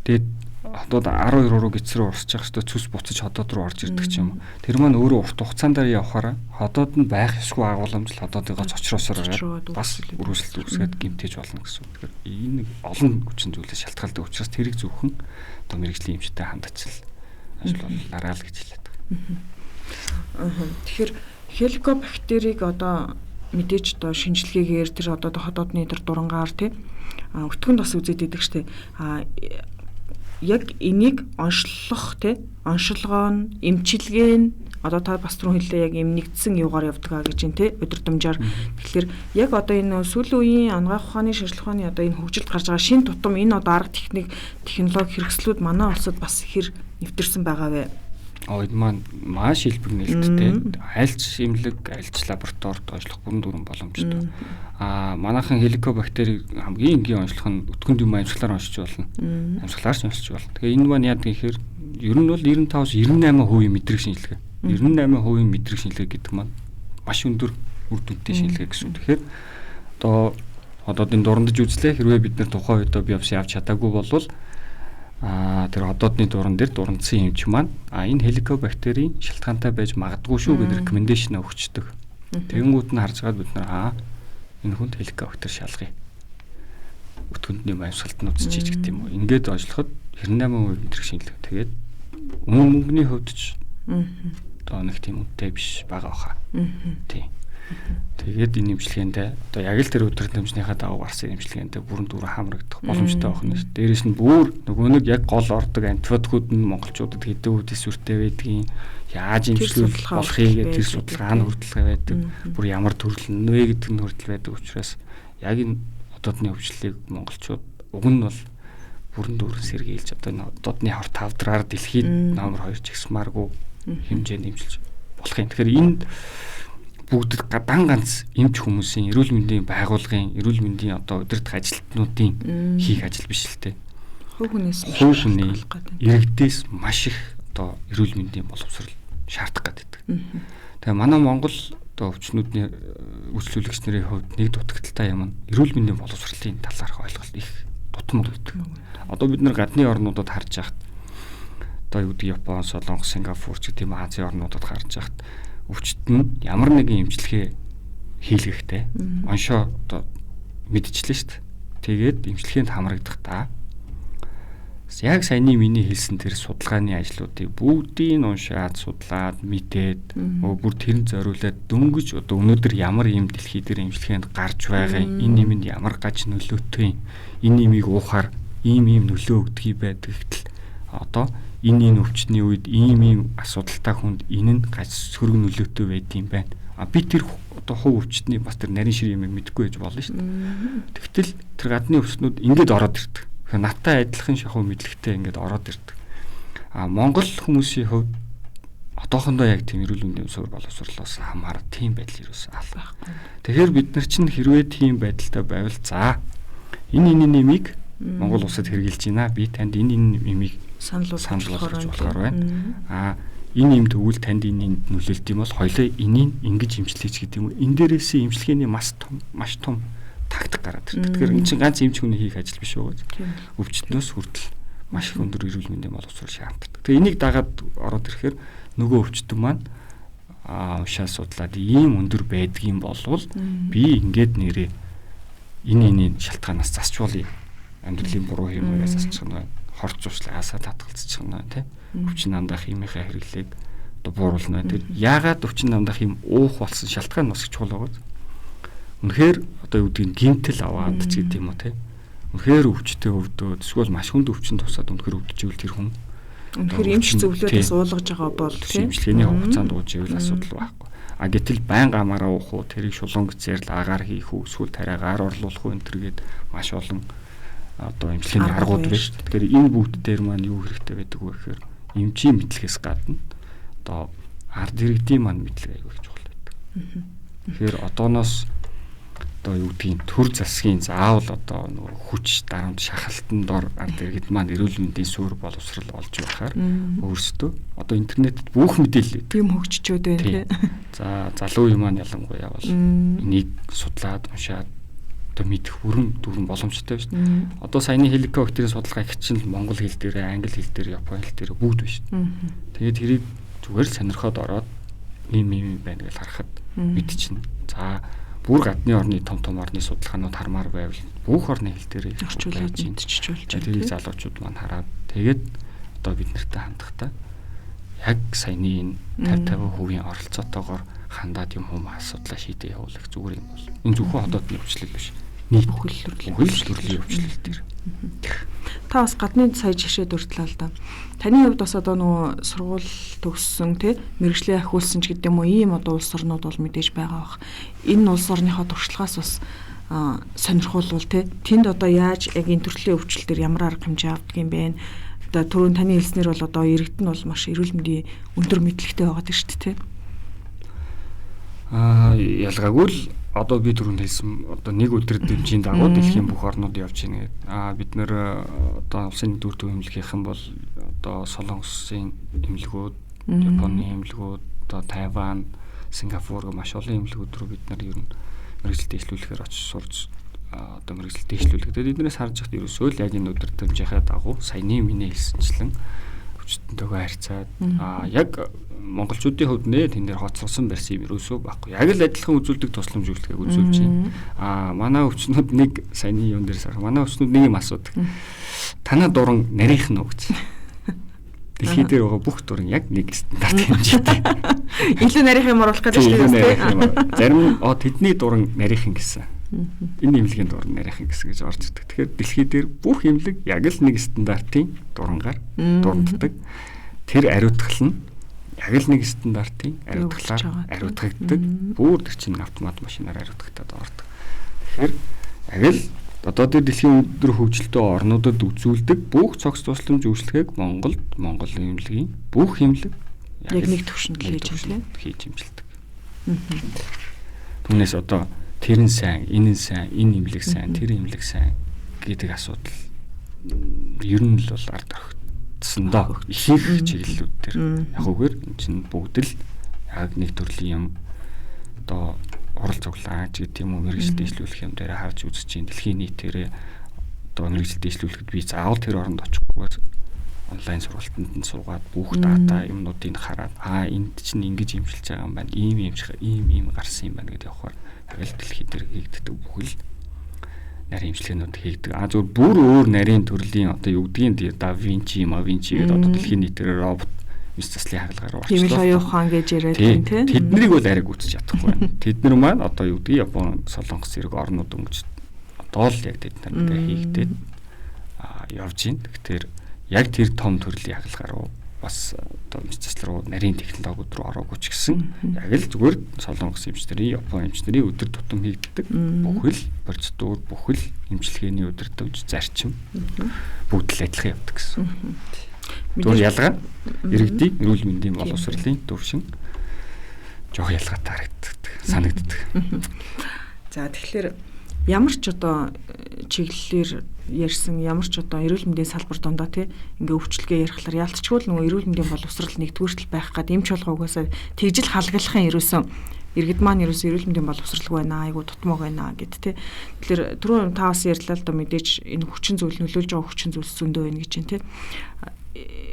[SPEAKER 2] дээд ходоод 12 руу гиц рүү урсчих хэвээр цүс буцаж ходоод руу орж ирдэг ч юм уу. Тэр маань өөрөө урт хугацаанд явахаараа ходоод нь байх ёсгүй агуулмж л ходоодыгоо цочроосоор бас өрөөсөлт үүсгээд гэмтэж болно гэсэн үг. Тэгэхээр энэ олон хүчин зүйлээс шалтгаалдаг учраас тэрийг зөвхөн одоо мэргэжлийн эмчтэй хандаж ажиллуулаарай л гэж хэлээд
[SPEAKER 1] байгаа. Тэгэхээр хеликобактерийг одоо мэдээж одоо шинжилгээгээр тэр одоо ходоодны тэр дурангаар тий өтгөнд бас үзээд идэг штэ. А яг энийг онцлох тий оншилгоо нь эмчилгээ нь одоо та бас түрүүн хэллээ яг юм нэгдсэн юугаар явдаг а гэж юм тий удирдамжаар. Тэгэхээр яг одоо энэ сүүлийн үеийн анагаах ухааны шинжлэх ухааны одоо энэ хөгжилд гарч байгаа шин тутам энэ одоо арга техник технологи хэрэгслүүд манай улсад бас хэр нэвтэрсэн байгаа вэ?
[SPEAKER 2] Энэ маань маш илбэг нээлттэй. Альч эмнэлэг, альч лабораторид онцлох бүрэн дүүрэн боломжтой. Манайхан хеликобактерийг хамгийн энгийн онцлох нь өтгөнд юм амьсгалаар онцлж болно. Амьсгалаар ч онцлж болно. Тэгээ энэ маань яадаг гэхээр ер нь бол 95-98% мэдрэг шинжилгээ. 98% мэдрэг шинжилгээ гэдэг маань маш өндөр үр дүнтэй шинжилгээ гэсэн үг. Тэгэхээр одоо ходоодын дурандж үзлээ. Хэрвээ бид нэр тухайн үед биопси авч чадаагүй болвол тэр ходоодны дуран дээр дурандсан эмч маань энэ хеликобактерийн шалтгаантай байж магадгүй шүү гэдэг рекомендашн өгчдөг. Тэгэнгүүт нь харж байгаад бид нар энэ хүнд хеликобактер шалгая. Өтгөндний амьсгалд нь үзчихье гэдэг юм уу. Ингээд ажиллахад 98% мэдрэг шинжилгээ. Тэгээд үнэн мөнгөний хувьд ч одоо нэг тийм үнэтэй биш байгаа баха. Тийм. Тэгээд энэ имчилгээндээ одоо яг л тэр өдөр тэмцнийхаа дагуу гарсан имчилгээндээ бүрэн дүүрэн хамрагдах боломжтой байх нь шүү. Дээрээс нь бүр нөгөө нэг яг гол ордог антибиотикууд нь монголчуудад хэдэн үед эсвэртэй байдгийг, яаж имчилвэл болохыг тэр судалгаа нь хүртэл байдаг. Бүр ямар төрөл нь вэ гэдэг нь хүртэл байдаг учраас яг энэ одоодны өвчлөлийг монголчууд уг нь бол бүрэн дүүрэн сэргийлж одоо энэ одоодны хор тавдраар дэлхийд номер 2 ч гэсмааргүй хэмжээнд имчилж болох юм. Тэгэхээр энд бүгд дан ганц эмч хүмүүсийн эрүүл мэндийн байгууллагын эрүүл мэндийн одоо удирдах ажилтнуудын хийх ажил биш л дээ.
[SPEAKER 1] Хувь хүнээс
[SPEAKER 2] иргэдээс маш их одоо эрүүл мэндийн боловсрол шаардах гэдэг. Тэгээ манай Монгол одоо өвчнүүдний үйлчлүүлэгч нарын хувьд нэг дутагдaltaй юм нь эрүүл мэндийн боловсролын талаарх ойлголт их дутмаг байдаг. Одоо бид нар гадны орнуудад харж байхад одоо юу гэдэг Япон, Солонгос, Сингапур ч гэдэг юм Азийн орнуудад харж байхад өвчт нь ямар нэгэн эмчилгээ хийлгэхтэй оншоо одоо мэдчихлээ шүү дээ. Тэгээд эмчилгээнд хамрагдах та. Яг саяны миний хэлсэн тэр судалгааны ажлуудыг бүгдийг нь уншаад, судлаад, мэдээд, бүр тэрэнд зориулаад дөнгөж одоо өнөөдөр ямар юм дэлхий дээр эмчилгээнд гарч байгаа юм, энэ юмд ямар гаж нөлөөтэй, энэ юмыг уухаар ийм ийм нөлөө өгдгийг байдаг гэтэл одоо энэ өвчтний үед ийм ийм асуудалтай хүнд энэ нь гаж сөрөг нөлөөтэй байдığım байна. А би тэр одоо хувь өвчтний бас тэр нарийн шир юм мэдэхгүй байж болно шүү дээ. Тэгтэл тэр гадны өвчтнүүд ингээд ороод ирдэг. Тэгэхээр надтай адилхан шахуу мэдлэгтэй ингээд ороод ирдэг. А Монгол хүмүүсийн хувьд одоохондоо яг тийм эрүүл мэндийн суурь боловсрлоос хамаарат тийм байдал ерөөс алга. Тэгэхээр бид нар чинь хэрвээ тийм байдалтай байвал за энэ нэмийг Монгол улсад хэрэгжилж байна. Би танд энэ нэмийг
[SPEAKER 1] санал болгож
[SPEAKER 2] болохоор байна. Энэ юм тэгвэл танд энэ нөлөөлт юм бол хоёлаа энийг ингэж имчлээч гэдэг юм уу. Энэ дээрээсээ имчилгээний маш том тактик гараад ирдэг. Тэгэхээр энэ чинь ганц эмч хүний хийх ажил биш үү? Өвчтнөөс хүртэл маш их өндөр эрүүл мэндийн боловсрол шаарддаг. Тэгээ энийг дагаад ороод ирэхээр нөгөө өвчтөн маань уншаа судлаад ийм өндөр байдгийн болвол би ингээд нэрээ энэ шалтгаанаас засч болъё. Амьдралын буруу юм уяа засчих нь байна. Хорч зуршлаасаа татгалзчих нь байна тий. Өвчин намдах юмынхаа хэрэглээг одоо бууруулна байна. Тэр яагаад өвчин намдах юм уух болсон шалтгаан бас их чухал байгаа. Үнэхээр одоо юу гэдгийг гинтэл аваад ч гэдэг юм уу тий. Үнэхээр өвчтэй өвдөөд эсвэл маш хүнд өвчин тусаад үнэхээр өвдөж ивэл тэр хүн
[SPEAKER 1] үнэхээр эмч зөвлөлөөс уулгаж байгаа бол
[SPEAKER 2] тий. Эмчилгээний хугацаанд ууж ивэл асуудал байхгүй. А гэтэл байнга амаараа уух уу, тэрийг шулуун гэцээр л агаар хийх үү, эсвэл тариагаар орлуулах уу энэ төргээд маш олон одоо эмчилгээний аргууд байна шүү дээ. Тэгэхээр энэ бүгд дээр маань юу хэрэгтэй байдаг вэ гэхээр эмчийн мэдлэгээс гадна одоо ард иргэдийн маань мэдлэг аягүй их чухал байдаг. Тэгэхээр одооноос одоо юу гэдгийг төр засгийн заавал одоо нөгөө хүч дарамт шахалтан дор ард иргэд маань эрүүл мэндийн суурь боловсрол олж байхаар өөрсдөө одоо интернетэд бүх мэдээлэл
[SPEAKER 1] тийм хөгжчөөд байна тий.
[SPEAKER 2] За залуу юм маань ялангуяа бол энийг судлаад уншаад одоо мэдэх бүрэн дүүрэн боломжтой байна шүү дээ. Одоо саяны хеликобактерийн судалгаа их чинь монгол хэл дээр, англи хэл дээр, япон хэл дээр бүгд байна шүү дээ. Тэгээд тэрийг зүгээр л сонирхоод ороод ийм ийм байна гэж харахад мэдчихнэ. За бүр гадны орны том том орны судалгаанууд хармаар байвал бүх орны хэл дээр
[SPEAKER 1] орчуулж мэдчихэж болж
[SPEAKER 2] байна. Тэрийг залуучууд маань хараад тэгээд одоо бид нартай хандахдаа яг саяны энэ 50 50% оролцоотойгоор хандаад юм хүм асуудлаа шийдээ явуулах зүгээр юм бол. Энэ зөвхөн хотоодны өвчлөл биш. Нийт бүхэл төрлийн өвчлөл дээр.
[SPEAKER 1] Та бас гадны сая жишээ дурдлаа л да. Таны хувьд бас одоо нөгөө сургууль төгссөн тий мэргэжлээ ахиулсан ч гэдэг юм уу ийм одоо улс орнууд бол мэдээж байгаа бах. Энэ улс орныхоо туршлагаас бас сонирхолвол тий тэнд одоо яаж яг энэ төрлийн өвчлөл дээр ямар арга хэмжээ авдаг юм бэ? Одоо түрүүн таны хэлснээр бол одоо иргэд нь бол маш эрүүл мэндийн өндөр мэдлэгтэй байгаа гэдэг шүү дээ.
[SPEAKER 2] Ялгаагүй л одоо би түрүүнд хэлсэн одоо нэг өдөр дэмжийн дагуу дэлхийн бүх орнууд явж байна гэдэг. Бид нэр одоо улсын нэгдүгээр төв эмнэлгийнхэн бол одоо Солонгосын эмнэлгүүд, Японы эмнэлгүүд, одоо Тайван, Сингапур гэх маш олон эмнэлгүүд рүү бид нар ер нь мэргэжил дэвшлүүлэхээр очиж сурж одоо мэргэжил дэвшлүүлэх. Тэгээд эднээс харж байхад ерөөсөө л яг энэ өдөр дэмжийнхээ дагуу саяны миний хэлсэнчлэн өвчтөнтэйгөө харьцаад яг монголчуудын хувьд нэ тэн дээр хоцорсон барьсан юм ерөөсөө байхгүй. Яг л адилхан үзүүлдэг тусламж үйлчлэгийг үзүүлж байна. Манай өвчнүүд нэг саяны юм дээр сарах. Манай өвчнүүд нэг юм асуудаг. Танаа дуран нарийнх нь уу гэж. Дэлхий дээр байгаа бүх дуран яг нэг стандарт хэмжээтэй.
[SPEAKER 1] Илүү нарийнх юм оруулах гэдэг шүү
[SPEAKER 2] дээ. Зарим тэдний дуран нарийнхан гэсэн. Энэ эмнэлгийн дуран нарийнхан гэсэн гэж орж ирдэг. Тэгэхээр дэлхий дээр бүх эмнэлэг яг л нэг стандартын дурангаар дуранддаг. Тэр ариутгал нь яг л нэг стандартын ариутгалаар ариутгагддаг. Бүр тэр чинь автомат машинаар ариутгагдаад ордог. Тэгэхээр яг л одоо тэр дэлхийн өндөр хөгжилтэй орнуудад үзүүлдэг бүх цогц тусламж үйлчлэгийг Монголд Монгол эмнэлгийн бүх эмнэлэг
[SPEAKER 1] яг нэг түвшинд
[SPEAKER 2] хийж хэмжилдэг. Түүнээс одоо тэр нь сайн, энэ нь сайн, энэ эмнэлэг сайн, тэр эмнэлэг сайн гэдэг асуудал ер нь л бол ард орхигдсон доо. Ихэнх чиглэлүүд дээр яг үгээр энэ чинь бүгд л яг нэг төрлийн юм одоо урал цуглаа ч гэдэг юм уу мэргэжил дэвшлүүлэх юм дээр харж үзэж чинь дэлхийн нийтээрээ одоо мэргэжил дэвшлүүлэхэд би заавал тэр оронд очихгүйгээр онлайн сургалтанд нь суугаад бүх дата юмнуудыг хараад энд чинь ингэж имчилж байгаа юм байна, ийм имжих, ийм ийм гарсан юм байна гэдээ явахаар яг л дэлхий дээр хийгддэг бүхэл нарийн имчилгээнүүд хийгдэг. Зөвхөн бүр өөр нарийн төрлийн одоо юу гэдгийг Да Винчи, Ма Винчи гэдэг одоо дэлхийн нийтээр робот мэс заслын хагалгаар
[SPEAKER 1] орчлоо. Тийм л оюун ухаан гэж яриад байна тий.
[SPEAKER 2] Тэднийг бол арай гүйцэж чадахгүй байна. Тэд нар маань одоо юу гэдгийг Япон, Солонгос зэрэг орнууд өнгөж одоо л яг тэд нар ингээ хийгдээд явж байна. Тэгэхээр яг тэр том төрлийн хагалгаар руу бас одоо мэс засал руу нарийн технологиуд руу ороогүй ч гэсэн яг л зүгээр Солонгос эмч нарын, Япон эмч нарын өдөр тутам хийгддэг бүхэл процедур, бүхэл эмчилгээний удирдамж, зарчим бүгд л адилхан явдаг гэсэн. Зүгээр ялгаа иргэдийн эрүүл мэндийн боловсролын төвшин жоох ялгаатай харагддаг, санагддаг.
[SPEAKER 1] За тэгэхээр ямар ч одоо чиглэлээр ярьсан ямар ч одоо эрүүл мэндийн салбар дундаа тий ингээ өвчлөгээ ярихлаар яалтчгүй л нөгөө эрүүл мэндийн боловсрол нэгдүгüртэл байх гад эмч болгоо угаасаа тэгжил халгалахын ерөөсөн иргэд маань ерөөсөө эрүүл мэндийн боловсралгүй байна, айгу тутмаг байна гэд тий. Тэгэхээр түрүүн та бас ярьлаа л доо мэдээж энэ хүчин зүйл нөлөөлж байгаа хүчин зүйлс зөндөө байна гэж байна тий.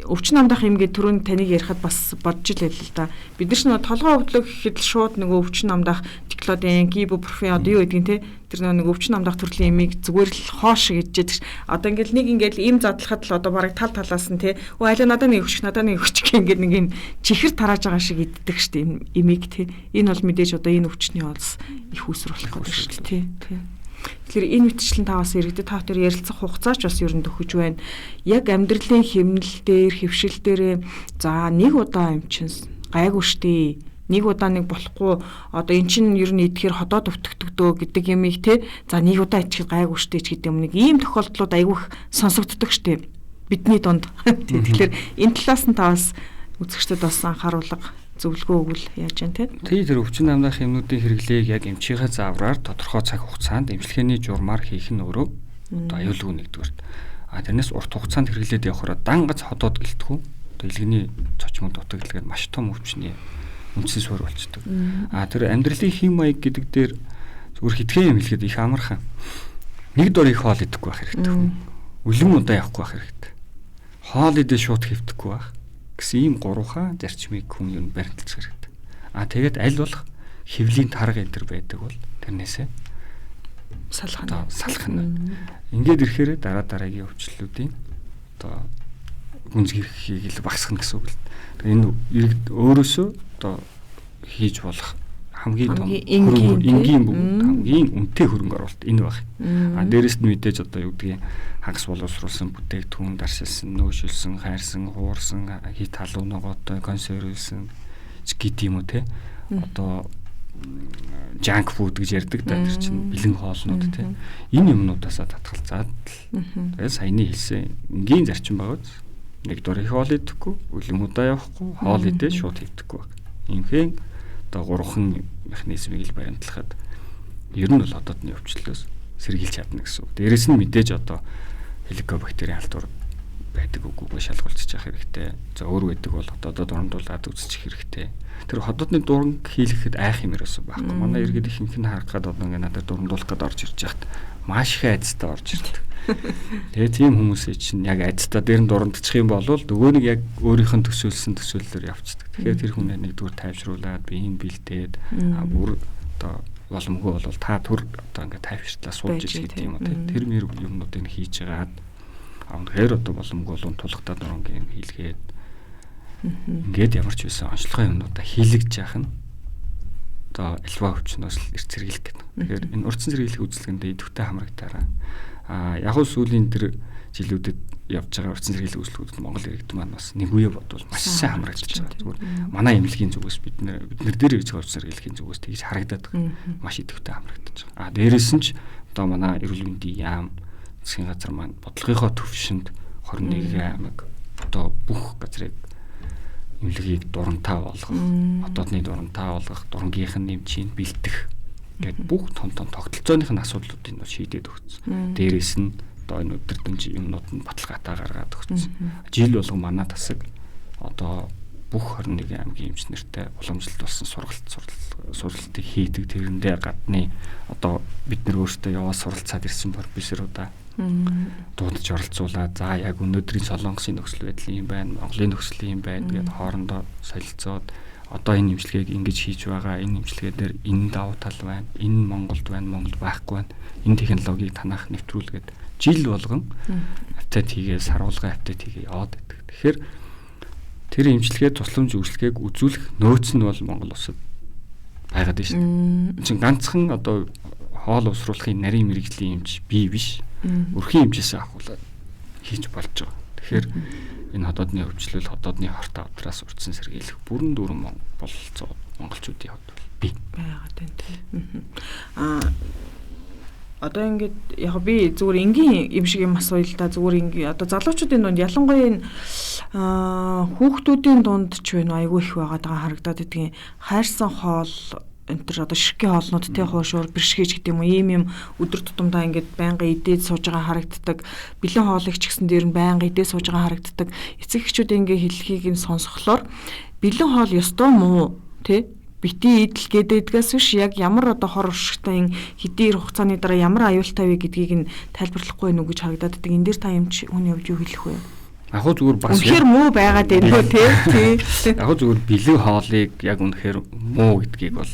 [SPEAKER 1] Өвчин намдах юм гээд түрүүн таныг ярихад бас бодж ил байл л да. Бид нар ч нөгөө толгой өвдлөө гэхэд л шууд нөгөө өвчин намдах диклоден, гибупрофен одоо юу гэдгийг те тэр нөгөө өвчин намдах төрлийн имийг зүгээр л хоош гэж яадаг. Одоо ингээл нэг ингээл им задлахад л одоо бараг тал талаас нь те өө аль надад нэг өгчих, надад нэг өгчих гэх ингээд нэг юм чихэр тарааж байгаа шиг иддэг штеп имийг те. Энэ бол мэдээж одоо энэ өвчний олс их үүсвэр болох гэдэг шүү дээ те. Тэгэхээр энэ мэтчлэн та бас иргэдэд та тэр ярилцах хугацаач бас ер нь төхөж байна. Яг амьдралын хэмнэл дээр, хөвшил дээр за нэг удаа юм чинь гайгүй штэ. Нэг удаа нэг болохгүй одоо эн чинь ер нь идэхээр ходоод өвтгдөг дөө гэдэг юмыг те за нэг удаа ичих гайгүй штэ ч гэдэг юм нэг ийм тохиолдлууд айгүйх сонсогддог штэ бидний дунд. Тэгэхээр энэ талаас нь та бас үзэгчдэд бас анхааруулга зөвлөгөө өгвөл яаж юм те?
[SPEAKER 2] Тий, тэр өвчин намдах юмнуудын хэрэглээг яг эмчийнхээ заавраар тодорхой цаг хугацаанд эмчилгээний журмаар хийх нь өөрөө одоо аюулгүй нэгдүгээрт. Тэрнээс урт хугацаанд хэрэглээд явахаараа дан гац ходоод гэлтгүү. Одоо илгэний цочмог дутагдлаад маш том өвчний үндсэн суурь болчдөг. Тэр амьдралын хэм маяг гэдэг дээр зүгээр хитгэн юм хэлэхэд их амархан. Нэг дор их хоол идэхгүй байх хэрэгтэй. Үлэн удаа явахгүй байх хэрэгтэй. Хоол идээ шууд хэвтэхгүй байх гэсэн ийм гурван зарчмыг хүн ер нь баримталж хэрэгтэй. Тэгээд аль болох хэвлийн тарга энэ төр байдаг бол тэрнээсээ
[SPEAKER 1] салах нь.
[SPEAKER 2] Салах нь. Ингээд ирэхээр дараа дараагийн өвчлөлүүдийн одоо гүнзгийрхийг л багасгах гэсэн үг л. Энэ иргэд өөрөөсөө одоо хийж болох хамгийн том энгийн бөгөөд хамгийн үнэтэй хөрөнгө оруулалт энэ баг. Дээрэс нь мэдээж одоо юу гэдгийг хагас боловсруулсан бүтээгдэхүүн даршилсан, нөөшилсэн, хайрсан, хуурсан, хит халуун ногоотой, консервлсэн гэдэг юм уу те. Одоо junk food гэж ярьдаг да тэр чинь бэлэн хоолнууд те. Энэ юмнуудаасаа татгалзаад л тэгэл саяны хэлсэн энгийн зарчим байгаа биз. Нэгдүгээр их хоол идэхгүй, үлэм удаа явахгүй, хоол идээ шууд хэвдэхгүй баг. Инхэн одоо гурван механизмыг л баримтлахад ер нь бол одоодны өвчлөлөөс сэргийлж чадна гэсэн үг. Дээрэс нь мэдээж одоо хеликобактерийн халдвар байдаг үгүйгээ шалгуулчих явах хэрэгтэй. За өөр байдаг бол одоодоо дурамдуулаад үзчих хэрэгтэй. Тэр ходоодны дуранг хийлгэхэд айх юм ерөөсөө байхгүй. Манай иргэд ихэнх нь харах гээд одоо ингээ надад дурамдуулах гээд орж ирж яхад маш их айцтай орж ирдэг. Тэгээ тийм хүмүүсээ чинь яг айцтай дээр нь дурандчих юм бол нөгөө нэг яг өөрийнх нь төсөөлсөн төсөөллөөр явцдаг. Тэгэхээр тэр хүнээ нэгдүгээр тайвшруулад биеийг бэлдээд бүр одоо боломгүй бол та төр одоо ингээ тайвшрлаа сууж иж гэдэг юм уу тэр мэр юмнуудыг хийж агаад үнэхээр одоо боломгүй бол тулгатаа дурангийн юм хийлгээд ингээд ямар ч байсан онцлогын юмнуудаа хийлгэж яах нь одоо альва өвчнөөс л эрт сэргийлэх гэдэг. Тэгэхээр энэ урдсан сэргийлэх үзлэгэндээ идэвхтэй хамрагдаарай. Яг сүүлийн тэр жилүүдэд явж байгаа урдсан сэргийлэх үзлэгүүд Монгол иргэд маань бас нэг үе бодвол маш сайн хамрагдаж байгаа. Зүгээр манай эмнэлгийн зүгээс бид нар дээр ирж байгаа урдсан сэргийлэхийн зүгээс тэгж харагдаад байгаа. Маш идэвхтэй хамрагдаж байгаа. Дээрээс нь ч одоо манай эрүүл мэндийн яам засгийн газар маань бодлогынхоо төвшөнд 21 аймаг одоо бүх газрыг эмнэлгийг дурамтаа болгох, хотоодны дурамтаа болгох, дурангийнх нь нэмчийг бэлтгэх гээд бүх том том тогтолцооных нь асуудлуудыг нь шийдээд өгсөн. Дээрээс нь одоо энэ өдөрдөнж юмнууд нь баталгаатай гаргаад өгсөн. Жил болгон манай тасаг одоо бүх 21 аймгийн эмч нартай уламжлалт болсон сургалтыг хийдэг. Тэрэндээ гадны одоо бид нар өөрсдөө яваа суралцаад ирсэн профессорудаа дуудаж оролцуулаад за яг өнөөдрийн Солонгосын нөхцөл байдал юм байна, Монголын нөхцөл юм байна гэдээ хоорондоо солилцоод одоо энэ имчилгээг ингэж хийж байгаа, энэ имчилгээ дээр энэ давуу тал байна, энэ Монголд байна, Монгол байхгүй байна, энэ технологиг танах нэвтрүүлгээд жил болгон апдейт хийгээ, саруулгаа апдейт хийгээ яваад байдаг. Тэгэхээр тэр имчилгээ тусламж үйлчилгээг үзүүлэх нөөц нь бол Монгол улсад байгаад байна шүү дээ. Энд чинь ганцхан одоо хоол уусруулахын нарийн мэрэгжлийн эмч бий биш. Өрхийн эмчээс авахуулаад хийж болж байгаа. Тэгэхээр энэ ходоодны өвчлөл, ходоодны хорт авдраас урдсан сэргийлэх бүрэн дүүрэн бололцоо монголчуудын хувьд бол бий
[SPEAKER 1] байгаад байна тийм. Одоо ингээд яг би зүгээр энгийн юм шиг юм асууя л да. Зүгээр энгийн одоо залуучуудын дунд ялангуяа энэ хүүхдүүдийн дунд ч байна айгүй их байгаад байгаа харагдаад идэгин хайрсан хоол энэ төр одоо ширхгийн хоолнууд те хуушуур бэршгэж гэдэг юм уу ийм юм өдөр тутамдаа ингээд байнга идээд сууж байгаа харагддаг. Бэлэн хоолыг ч гэсэн дээр нь байнга идээд сууж байгаа харагддаг. Эцэг эхчүүд ингээ хэлхийг нь сонсохлоор бэлэн хоол ёстой муу те бити идэл гэдэгдгээс биш яг ямар одоо хор уршигтай ин хэдийн хугацааны дараа ямар аюултай вэ гэдгийг нь тайлбарлахгүй нү гэж харагдаад байдаг. Энэ дээр та юм хүний хувьд юу хэлэх вэ?
[SPEAKER 2] Яг зүгээр бас
[SPEAKER 1] үнэхээр муу байгаад байна хөө те. Тий.
[SPEAKER 2] Яг зүгээр бэлэн хоолыг яг үнэхээр муу гэдгийг бол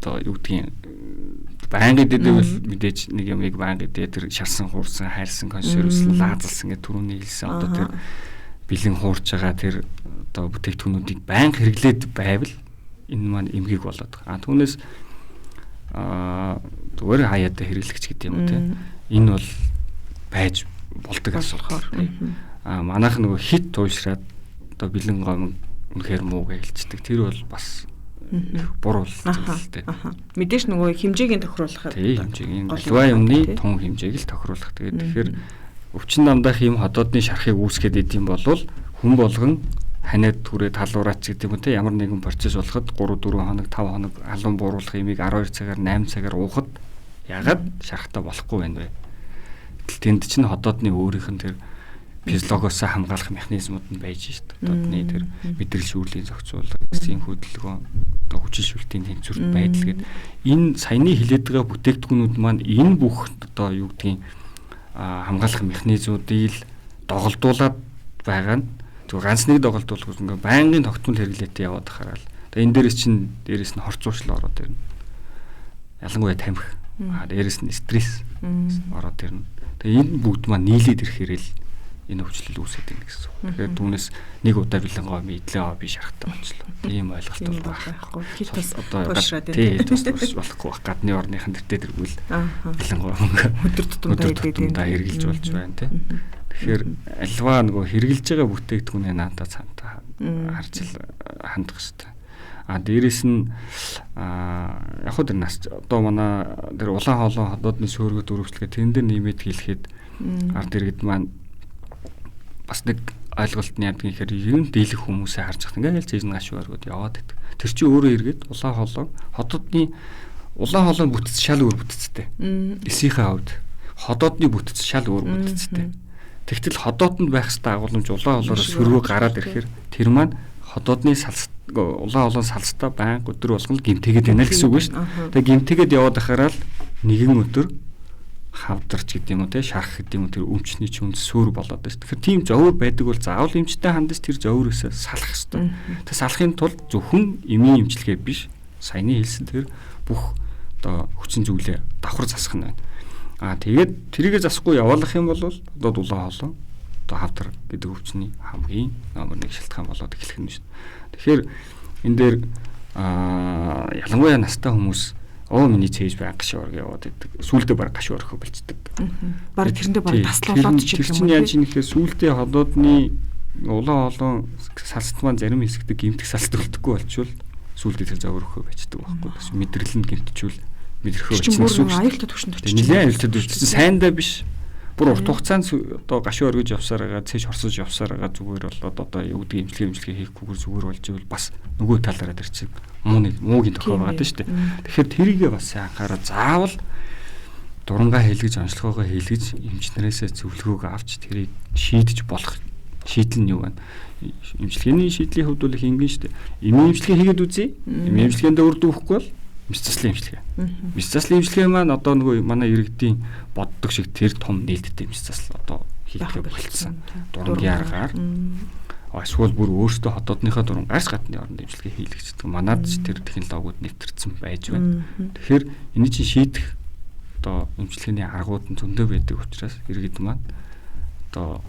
[SPEAKER 2] одоо юу гэдгийг байнга идэдэг бол мэдээж нэг юмыг байнга идээ тэр шарсан хуурсан хайрсан консервсэн лаазалсан гэх түрүүний хэлсэн одоо тэр бэлэн хуурж байгаа тэр одоо бүтээгдэхүүнүүдийг байнга хэрэглээд байвал энэ маань эмгэг болоод байгаа. Түүнээс зүгээр хаяадаа хэрэглэгч гэдэг юм уу те. Энэ бол байж болдог асуудал. Манайх нөгөө хит туйлшраад одоо бэлэн гомн үнэхээр муу гэж хэлцдэг. Тэр бол бас буруу зүйл дээ.
[SPEAKER 1] Мэдээж нөгөө хэмжээг нь тохируулах.
[SPEAKER 2] Тийм хэмжээг нь альва юмны тун хэмжээг л тохируулах. Тэгээд тэгэхээр өвчин намдаах юм ходоодны шархыг үүсгээд идэм бол хүн болгон ханиад түрээ талуураач гэдэг юм те ямар нэгэн процесс болоход 3 4 хоног 5 хоног алуун бууруулах имийг 12 цагаар 8 цагаар уухад ягаад шархтаа болохгүй байна вэ? Гэтэл тэнд чинь ходоодны өөрийнх нь тэр физиологоос хамгаалах механизмууд нь байж шít. Ходоодны тэр мэдрэл шүүрлийн зохицуулга, эсийн хөдөлгөөн, одоо хүчин шүлтийн тэнцвэрт байдал гээд энэ саяны хилээд байгаа бүтээгдэхүүнүүд маань энэ бүх одоо юу гэдгийг хамгаалах механизмуудыг л доголдуулаад байгаа нь зүгээр ганц нэг доголдуулах ингээ байнгын тогтмол хэрэглээтэй яваад хараад. Тэгээ энэ дээрээс чинь дээрээс нь хор зуршил ороод ирнэ. Ялангуяа тамхи. Дээрээс нь стресс ороод ирнэ. Тэгээ энэ бүгд маань нийлээд ирэхээр л энэ өвчлөл үүсээд байна гэсэн. Тэгэхээр түүнээс нэг удаа бэлэн гоо мэдлээ би шарахтай болчлоо. Тийм ойлголт бол байхгүй.
[SPEAKER 1] Тус туушраад
[SPEAKER 2] байна. Тийм тус туш болохгүй баг. Гадны орныхан тэртээ тэргүүл бэлэн гоо
[SPEAKER 1] өдөр тутамдаа
[SPEAKER 2] хэрэгжилж болж байна тий. Тэгэхээр альва нөгөө хэрэгжилж байгаа бүтээгдэхүүнээ наадаа цаантаа харж хандах хэрэгтэй. Дээрээс нь яг хөө тэр нас одоо манай тэр улаан хоолой ходоодны сөөргөд өрөвчлөгээ тэрэн дээр нэмээд хэлэхэд ард иргэд маань бас нэг ойлголт нь яадаг гэхээр ер нь дийлэх хүмүүсээ харж байхад ингээл цээж нь гашуу өргөд яваад байдаг. Тэр чинь өөрөө эргээд улаан холоон ходоодны улаан холоон бүтэц шал өөр бүтцтэй. Эсийнхээ хувьд ходоодны бүтэц шал өөр бүтцтэй. Тэгтэл ходоодонд байх ёстой агуулмж улаан холоороо сөргөө гараад ирэхээр тэр маань ходоодны салс улаан холоон салстаа байнга өдөр болгон гимтэгээд байна л гэсэн үг шүү дээ. Тэгээ гимтэгээд яваад байхаараа л нэгэн өдөр хавдарч гэдэг юм уу те шарах гэдэг юм уу тэр өмчний ч үнд сүр болоод байна. Тэгэхээр тийм зовөр байдаг бол заавал эмчтэй хандаж тэр зовөрөөсөө салах ёстой. Тэр салахын тулд зөвхөн эмийн эмчилгээ биш. Саяны хэлсэн тэр бүх одоо хүчин зүйлээ давхар засах нь байна. Аа тэгээд тэрийгэ засахгүй явуулах юм бол одоо улаан холоон одоо хавдар гэдэг өвчний хамгийн номер 1 шалтгаан болоод эхлэх нь шүү. Тэгэхээр энэ дээр ялангуяа настай хүмүүс миний цээж байнга гашуу орг яваад идэг. Сүүлдээ баг гашуу орхио болцдог.
[SPEAKER 1] Баг тэрэндээ баг таслуулаад ч
[SPEAKER 2] гэх юм уу. Тэр чинь яаж юм гэхээр сүүлдээ холоодны улаан холоон салст маань зарим хэсэгтээ гэмтэх салст үлдэхгүй болчвол сүүлдээ тэр зовөр өхөө байцдаг байхгүй. Бас мэдрэл нь гэмтчүүл мэдрэхөө
[SPEAKER 1] болчихно гэсэн үг. Аюултай төвшөнд очиж.
[SPEAKER 2] Нилээн аюултай төвшөнд. Сайндаа биш. Бүр урт хугацаанд одоо гашуу оргиж явсаар байгаа, цээж хорсож явсаар байгаа зүгээр болоод одоо юу гэдэг эмчилгээ хийхгүйгээр зүгээр болж ивэл бас нөгөө талаараа тэр чинь муугийн тохио байгаа даа шүү дээ. Тэгэхээр тэрийгээ бас сайн анхаараа заавал дурангаа хэлгэж, онцлогоогоо хэлгэж, эмчнэрээсээ зөвлөгөөгөө авч тэрийг шийдэж болох шийдэл нь юу вэ? Эмчилгээний шийдлийн хувьд бол их энгийн шүү дээ. Эмийн эмчилгээ хийгээд үзье. Эмийн эмчилгээндээ үр дүн өгөхгүй бол мэс заслын эмчилгээ. Мэс заслын эмчилгээ маань одоо нөгөө манай иргэдийн боддог шиг тэр том нээлттэй мэс засал одоо хийхдээ болцсон. Дурангийн аргаар эсвэл бүр өөртөө хотоодныхоо дурангааш гадны оронд эмчилгээ хийлгэждэг. Манад ч тэр технологиуд нэвтэрсэн байж байна. Тэгэхээр энэ чинь шийдэх одоо эмчилгээний аргууд нь зөндөө байдаг учраас иргэд маань одоо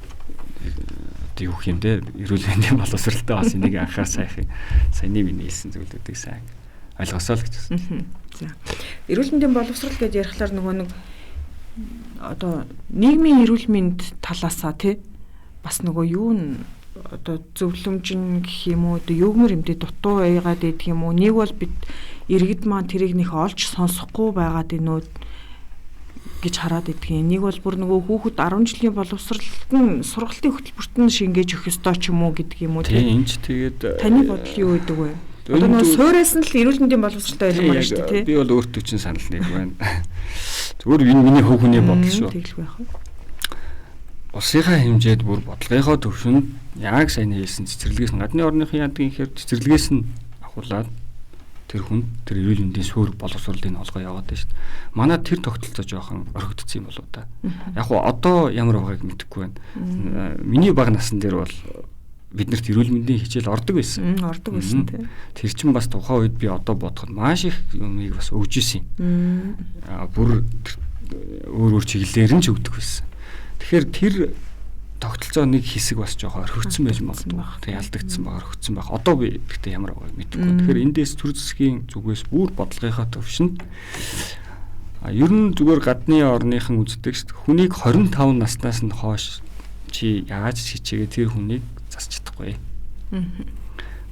[SPEAKER 2] юу юм те эрүүл мэндийн боловсралтай бас энийг анхаар сайхан саяны миний хэлсэн зүйлүүдийг сайн ойлгосоо л гэж байна.
[SPEAKER 1] За. Эрүүл мэндийн боловсрал гэж ярихлаар нөгөө нэг одоо нийгмийн эрүүл мэнд талаасаа тий бас нөгөө юу н одоо зөвлөмж нь гэх юм уу одоо югмөр юмдээ дутуу байгаад идэх юм уу нэг бол бид иргэд маань тэрийг нэх олж сонсохгүй байгаад энэ үү гэж хараад идэх юм. Нэг бол бүр нөгөө хүүхэд 10 жилийн боловсралт нь сургалтын хөтөлбөрт нь шингээж өгөх ёстой ч юм уу гэдэг юм уу
[SPEAKER 2] тий. Энэ ч тэгээд
[SPEAKER 1] таны бодол юу гэдэг вэ? Одоо нөгөө суурьаас нь л эрүүл мэндийн боловсралтай ойлгомоор шүү дээ тий.
[SPEAKER 2] Би бол өөртөө чинь санал нэг байна. Зүгээр энэ миний хөв хүний бодол шүү.
[SPEAKER 1] Тэгэлгүй яах вэ?
[SPEAKER 2] Улсынхаа хэмжээд бүр бодлогынхоо төвшөнд яг сайн хэлсэн цэцэрлэгээс нь гадны орныхын яадаг юм хэрэг цэцэрлэгээс нь ахуулаад тэр хүн тэр эрүүл мэндийн суурь боловсролын олгоо яваад байна шүү дээ. Манай тэр тогтолцоо жоохон орхигдсон юм болоо да. Яг уу одоо ямар байгааг мэдэхгүй байна. Миний бага насн дээр бол биднэрт эрүүл мэндийн хичээл ордог байсан.
[SPEAKER 1] Ордог байсан тий.
[SPEAKER 2] Тэр чинь бас тухайн үед би одоо бодоход маш их юмыг бас өгж исэн юм. Бүр өөр өөр чиглэлээр нь ч өгдөг байсан. Тэгэхээр тэр тогтолцоо нэг хэсэг бас жоохон орхигдсон байж магадгүй. Тэг ялдагдсан баг, орхигдсон баг. Одоо би гэхдээ ямар байгааг мэдэхгүй. Тэгэхээр эндээс төр засгийн зүгээс бүр бодлогынхаа төвшөнд ер нь зүгээр гадны орныхан үздэг шүү дээ. Хүнийг 25 наснаас нь хойш чи яаж хичээгээ тэр хүнийг засч чадахгүй.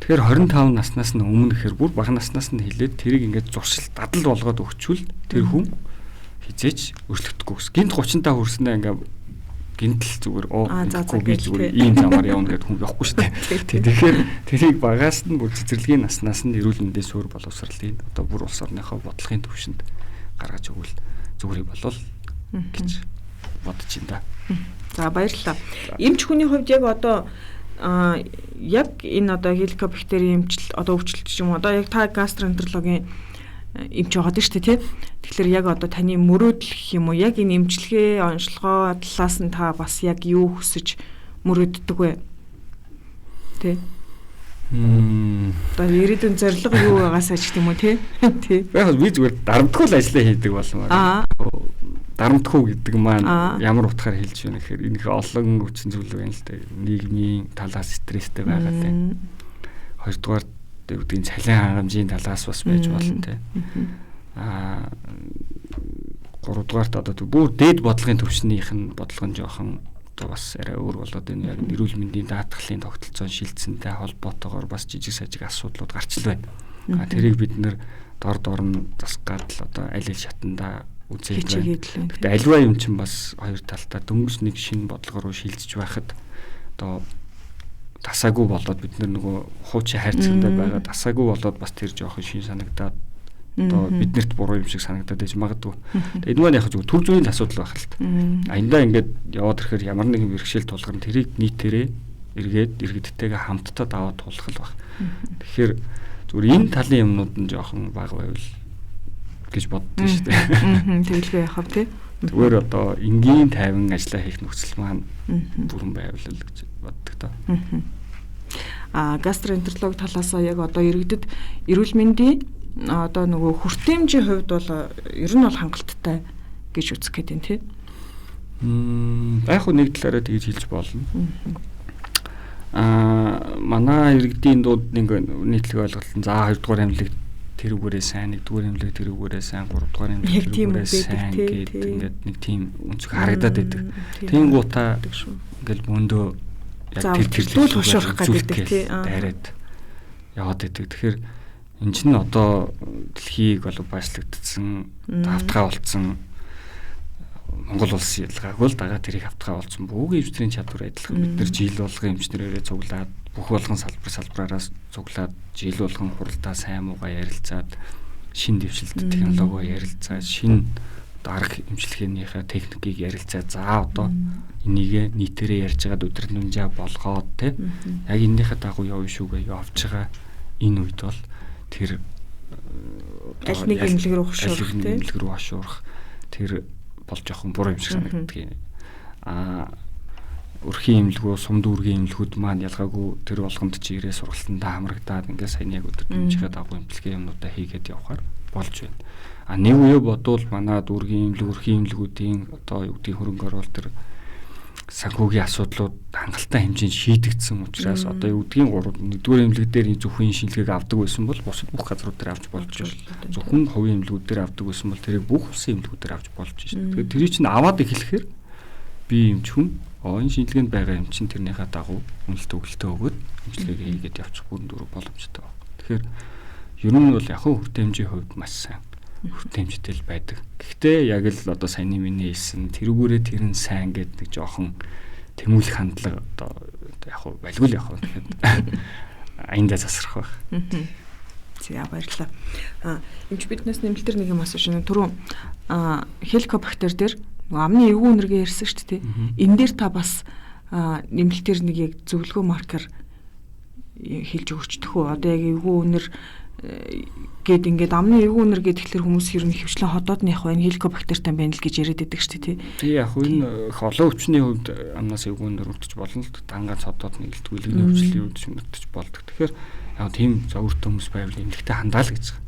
[SPEAKER 2] Тэгэхээр 25 наснаас нь өмнө гэхээр бүр бага наснаас нь хилээд тэрийг ингээд зуршил дадал болгоод өгчүүл тэр хүн хизээч өөрчлөгдөхгүй гэсэн. Гинт 35 хүрснээр ингээд гинтл зүгээр би зүгээр ийм замаар явна гэдээ хүн явахгүй шүү дээ. Тэгэхээр тэрийг багаас нь бүр цэцэрлэгийн наснаас нь эрүүл мэндийн суурь боловсролын одоо бүр улс орныхоо бодлогын төвшөнд гаргаж өгвөл зүгээр болол гэж бодож байна да.
[SPEAKER 1] За баярлалаа. Эмч хүний хувьд яг одоо яг энэ одоо хеликобактерийн эмчил одоо өвчлөлт ч юм уу одоо яг та гастроэнтерологийн эмч байгаа дээ шүү дээ тий. Тэгэхээр яг одоо таны мөрөөдөл гэх юм уу яг энэ эмчилгээ онцлогоо талаас нь та бас яг юу хүсэж мөрөөддөг вэ? Тий. Одоо ирээдүйн зорилго юу байгаасаа ч гэм үү тий. Тий.
[SPEAKER 2] Яг би зүгээр дарамтгүй л ажиллаа хийдэг болмоор. Дарамтгүй гэдэг маань ямар утгаар хэлж байна гэхээр энэ их олон хүчин зүйл байна л дээ. Нийгмийн талаас стресстэй байгаа л. Хоёрдугаар үүдгийн цалин хангамжийн талаас бас байж болно те. Гуравдугаарт одоо бүр дээд бодлогын төвшнийх нь бодлого нь жоохон одоо бас арай өөр болоод энэ яг эрүүл мэндийн даатгалын тогтолцоон шилжсэнтэй холбоотойгоор бас жижиг сажиг асуудлууд гарч л байна. Тэрийг бид нэр дор дор нь засах гад л одоо аль аль шатандаа үзээд байна. Гэхдээ альва юм чинь бас хоёр талдаа дөнгөж нэг шинэ бодлого руу шилжиж байхад одоо Тасаагүй болоод бид нөгөө хуучин хайрцагтаа байгаа тасаагүй болоод бас тэр жоохон шин санагдаад одоо биднэрт буруу юм шиг санагдаад байж магадгүй. Тэгээ энэ маань яг зөв төр зүйн асуудал байх л та. Аяндаа ингээд яваад ирэхээр ямар нэгэн бэрхшээл тулгарна, тэрийг нийтээрээ эргээд иргэдтэйгээ хамтдаа даваад тулах л баг. Тэгэхээр зүгээр энэ талын юмнууд нь жоохон бага байвал гэж боддоо шүү дээ.
[SPEAKER 1] Тэгэлгүй яах вэ тий?
[SPEAKER 2] Зүгээр одоо энгийн тайван ажиллаа хийх нөхцөл маань бүрэн байвал л гэж боддог та.
[SPEAKER 1] Гастроэнтеролог талаасаа яг одоо иргэдэд эрүүл мэндийн одоо нөгөө хүртээмжийн хувьд бол ер нь бол хангалттай гэж үзэх гээд байна тий.
[SPEAKER 2] Яг хөө нэг талаараа тэгж хэлж болно. Манай иргэдийн дунд нэг нийтлэг ойлголт нь за 2 дугаар эмнэлэг тэрүүгээрээ сайн, 1 дугаар эмнэлэг тэрүүгээрээ сайн, 3 дугаар эмнэлэг тэрүүгээрээ сайн гэдэг ингээд нэг тийм өнцөг харагдаад байдаг. Тийм гутаа ингээл мөндөө яг тэр
[SPEAKER 1] тэр хошуурах гэдэг тий
[SPEAKER 2] дайраад яваад байдаг. Тэгэхээр энэ чинь одоо дэлхийг бол баашлагдсан, хавтгай болцсон Монгол улс ялгаагүй л дагаа тэрийг хавтгай болцсон. Бүгд эмчнэрийн чадвар адилхан. Бид нар жил болгон эмчнэрээрээ цуглаад бүх болгон салбар салбараараа цуглаад жил болгон хуралдаа сайн муугаа ярилцаад шин дэвшилт технологио ярилцаад шин арга эмчилгээнийхээ техникийг ярилцаад за одоо энийгээ нийтээрээ ярьж байгаад өдрөлмжөө болгоод те яг энэнийхээ дагуу явна шүүгээ явж байгаа энэ үед бол тэр
[SPEAKER 1] аль нэг эмнэлэг рүү хошуурах те
[SPEAKER 2] эмнэлэг рүү хошуурах тэр бол жоохон буруу юм шиг санагддаг юм. Өрхийн эмнэлгүү, сум дүүргийн эмнэлгүүд маань ялгаагүй тэр болгонд чи ирээ сургалтандаа хамрагдаад ингээд сайн яг өдөр төвчийнхээ дагуу эмчилгээ юмнуудаа хийгээд явхаар болж байна. Нэг үе бодвол манай дүүргийн эмнэлэг, өрхийн эмнэлгүүдийн одоо юу гэдгийг хөрөнгө оруулалт тэр санхүүгийн асуудлууд хангалттай хэмжээнд шийдэгдсэн учраас одоо юу гэдгийг 3-1-р эмнэлэг дээр зөвхөн шинжилгээг авдаг байсан бол бусад бүх газрууд дээр авч болж байна. Зөвхөн хувийн эмнэлгүүд дээр авдаг байсан бол тэрийг бүх улсын эмнэлгүүд дээр авч болж байна. Тэгэхээр тэрийг чинь аваад эхлэхээр би эмч хүн энэ шинжилгээнд байгаа юм чинь тэрнийхээ дагуу үнэлт өгөлтөө өгөөд эмчилгээгээ хийгээд явчих бүрэн дүүрэг боломжтой байна. Тэгэхээр ер нь бол яг хүртээмжийн хувьд маш сайн хүртээмжтэй л байдаг. Гэхдээ яг л одоо саяны миний хэлсэн тэрүүгээрээ тэр нь сайн гэдэг нэг жоохон тэмүүлэх хандлага одоо яг хуу байлгүй л яг хуу тэгэхээр аяндаа засрах байх.
[SPEAKER 1] За баярлалаа. Эмч биднээс нэмэлтэр нэг юм асууж байна. Түрүүн хеликобактер дээр нөгөө амны эвгүй үнэргээ ярьсан шүү дээ. Энэ дээр та бас нэмэлтэр нэг яг зөвлөгөө маркер хэлж өгчдөх үү? Одоо яг эвгүй үнэр гээд ингээд амны эвгүй үнэр гээд тэгэхээр хүмүүс ер нь хөвчлэн ходоод нь яг байна, хеликобактертай байна л гэж яриад байдаг шүү дээ.
[SPEAKER 2] Тий яг энэ их олон өвчний хувьд амнаас эвгүй үнэр өртөж болно л дангац ходоод нэг л түлэгний өвчлөлийн хувьд өртөж болдог. Тэгэхээр яг тийм зовөрт хүмүүс байвал эмнэлэгтэй хандаал гэж байгаа.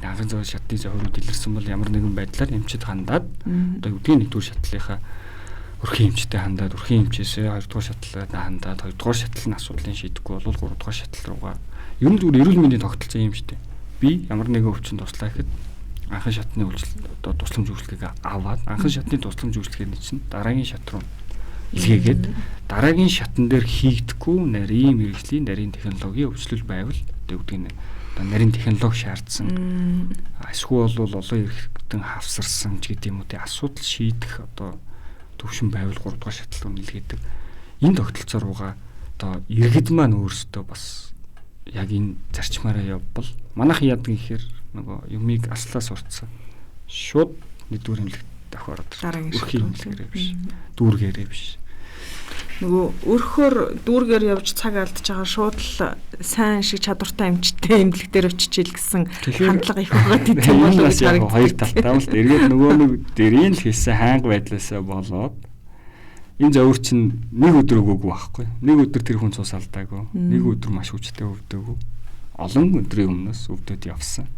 [SPEAKER 2] Анхын зов шатны зоврууд илэрсэн бол ямар нэгэн байдлаар эмчид хандаад одоо юу гэдгийг нэгдүгээр шатлалынхаа өрхийн эмчтэй хандаад өрхийн эмчээсээ хоёрдугаар шатлалаа хандаад хоёрдугаар шатлал нь асуудлыг шийдэхгүй бол гуравдугаар шатлал руугаа ер нь зүгээр эрүүл мэндийн тогтолцоо юм шүү дээ. Би ямар нэгэн өвчин туслаа гэхэд анхан шатны үйлчлэл одоо тусламж үйлчлэгийг аваад анхан шатны тусламж үйлчлэгээний чинь дараагийн шат руу илгээгээд дараагийн шатан дээр хийгдэхгүй нарийн мэрэгжлийн нарийн технологийн өвчлөл байвал одоо юу гэдгийг одоо нарийн технологи шаардсан эсвэл бол олон эрхтэн хавсарсан ч гэдэг юм уу тий асуудал шийдэх одоо төвшин байвал 3 дугаар шатлал руу нэлгээдэг. Энэ тогтолцоо руугаа одоо иргэд маань өөрсдөө бас яг энэ зарчмаараа явбал манайхан яадаг гэхээр нөгөө юмыг аслаа сурцсан. Шууд нэгдүгээр эмнэлэгт давхараад өрхийн эмнэлгээрээ биш, дүүргээрээ биш.
[SPEAKER 1] Нөгөө өрхөөр дүүргээр явж цаг алдж байгаа шууд л сайн шиг чадвартай эмчтэй эмнэлэг дээр очиж ил гэсэн хандлага их байгаа тийм
[SPEAKER 2] болоо гэж харагдав. Хоёр талтай юм л эргээд нөгөө нэг дэрийн л хэлсэн хайнга байдлаасаа болоод энэ зовөр чинь нэг өдөр өгөөгүй байхгүй. Нэг өдөр тэр хүн цус алдаагүй. Нэг өдөр маш хүчтэй өвдөөгүй. Олон өдрийн өмнөөс өвдөд явсан.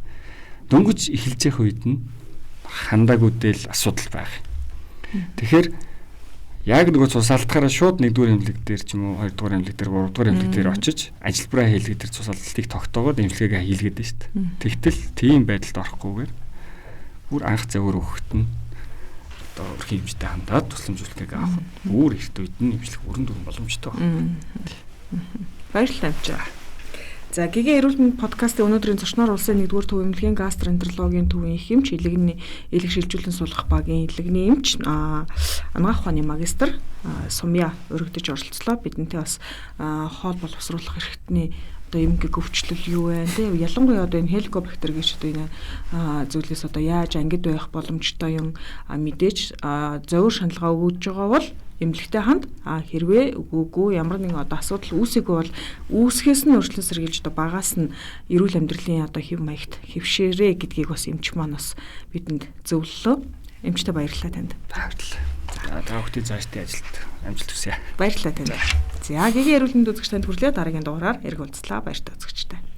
[SPEAKER 2] Дөнгөж эхэлж явах үед нь хандаагүйдэл асуудал байх. Тэгэхээр яг нөгөө цус алдахаараа шууд нэгдүгээр эмнэлэг дээр ч юм уу хоёрдугаар эмнэлэг дээр гуравдугаар эмнэлэг дээр очиж ажилбараа хийлгээд тэр цус алдалтыг тогтоогоод эмчилгээгээ хийлгээд нь шүү дээ. Тэгтэл тийм байдалд орохгүйгээр бүр анх завөр өгөхт нь одоо өрхийн эмчтэй хандаад тусламж үйлчлэгийг авах бүр эрт үед нь эмчлэх бүрэн дүрэн боломжтой байна.
[SPEAKER 1] Баярлалаа эмч. За ГГ эрүүл мэнд подкастын өнөөдрийн зочноор улсын 1-р төв эмнэлгийн гастроэнтерологийн төвийн их эмч, илэгний элэг шилжүүлэн суулгах багийн илэгний эмч, анагаах ухааны магистр Сумья өргөдөж оролцлоо. Бидэнтэй бас хоол боловсруулах эрхтний одоо эмгэг өвчлөл юу вэ те, ялангуяа одоо энэ хеликобактер гэж одоо энэ зүйлээс одоо яаж ангид байх боломжтой юм мэдээж зовир шаналгаа өгөөж байгаа бол эмнэлэгтэй ханд, хэрвээ үгүйгүй ямар нэгэн одоо асуудал үүсээгүй бол үүсгэхээс нь өөрчлөн сэргийлж одоо багаас нь эрүүл амьдралын одоо хэв маягт хэвшээрээ гэдгийг бас эмч маань бас бидэнд зөвлөлөө. Эмчтэй баярлалаа танд.
[SPEAKER 2] Баярлалаа. Та бүхний цаашдын ажилд амжилт хүсье.
[SPEAKER 1] Баярлалаа танд. За ГГ эрүүл мэнд үзэгч танд хүрлээ, дараагийн дугаараар эрг уулзлаа. Баяртай үзэгчтэй.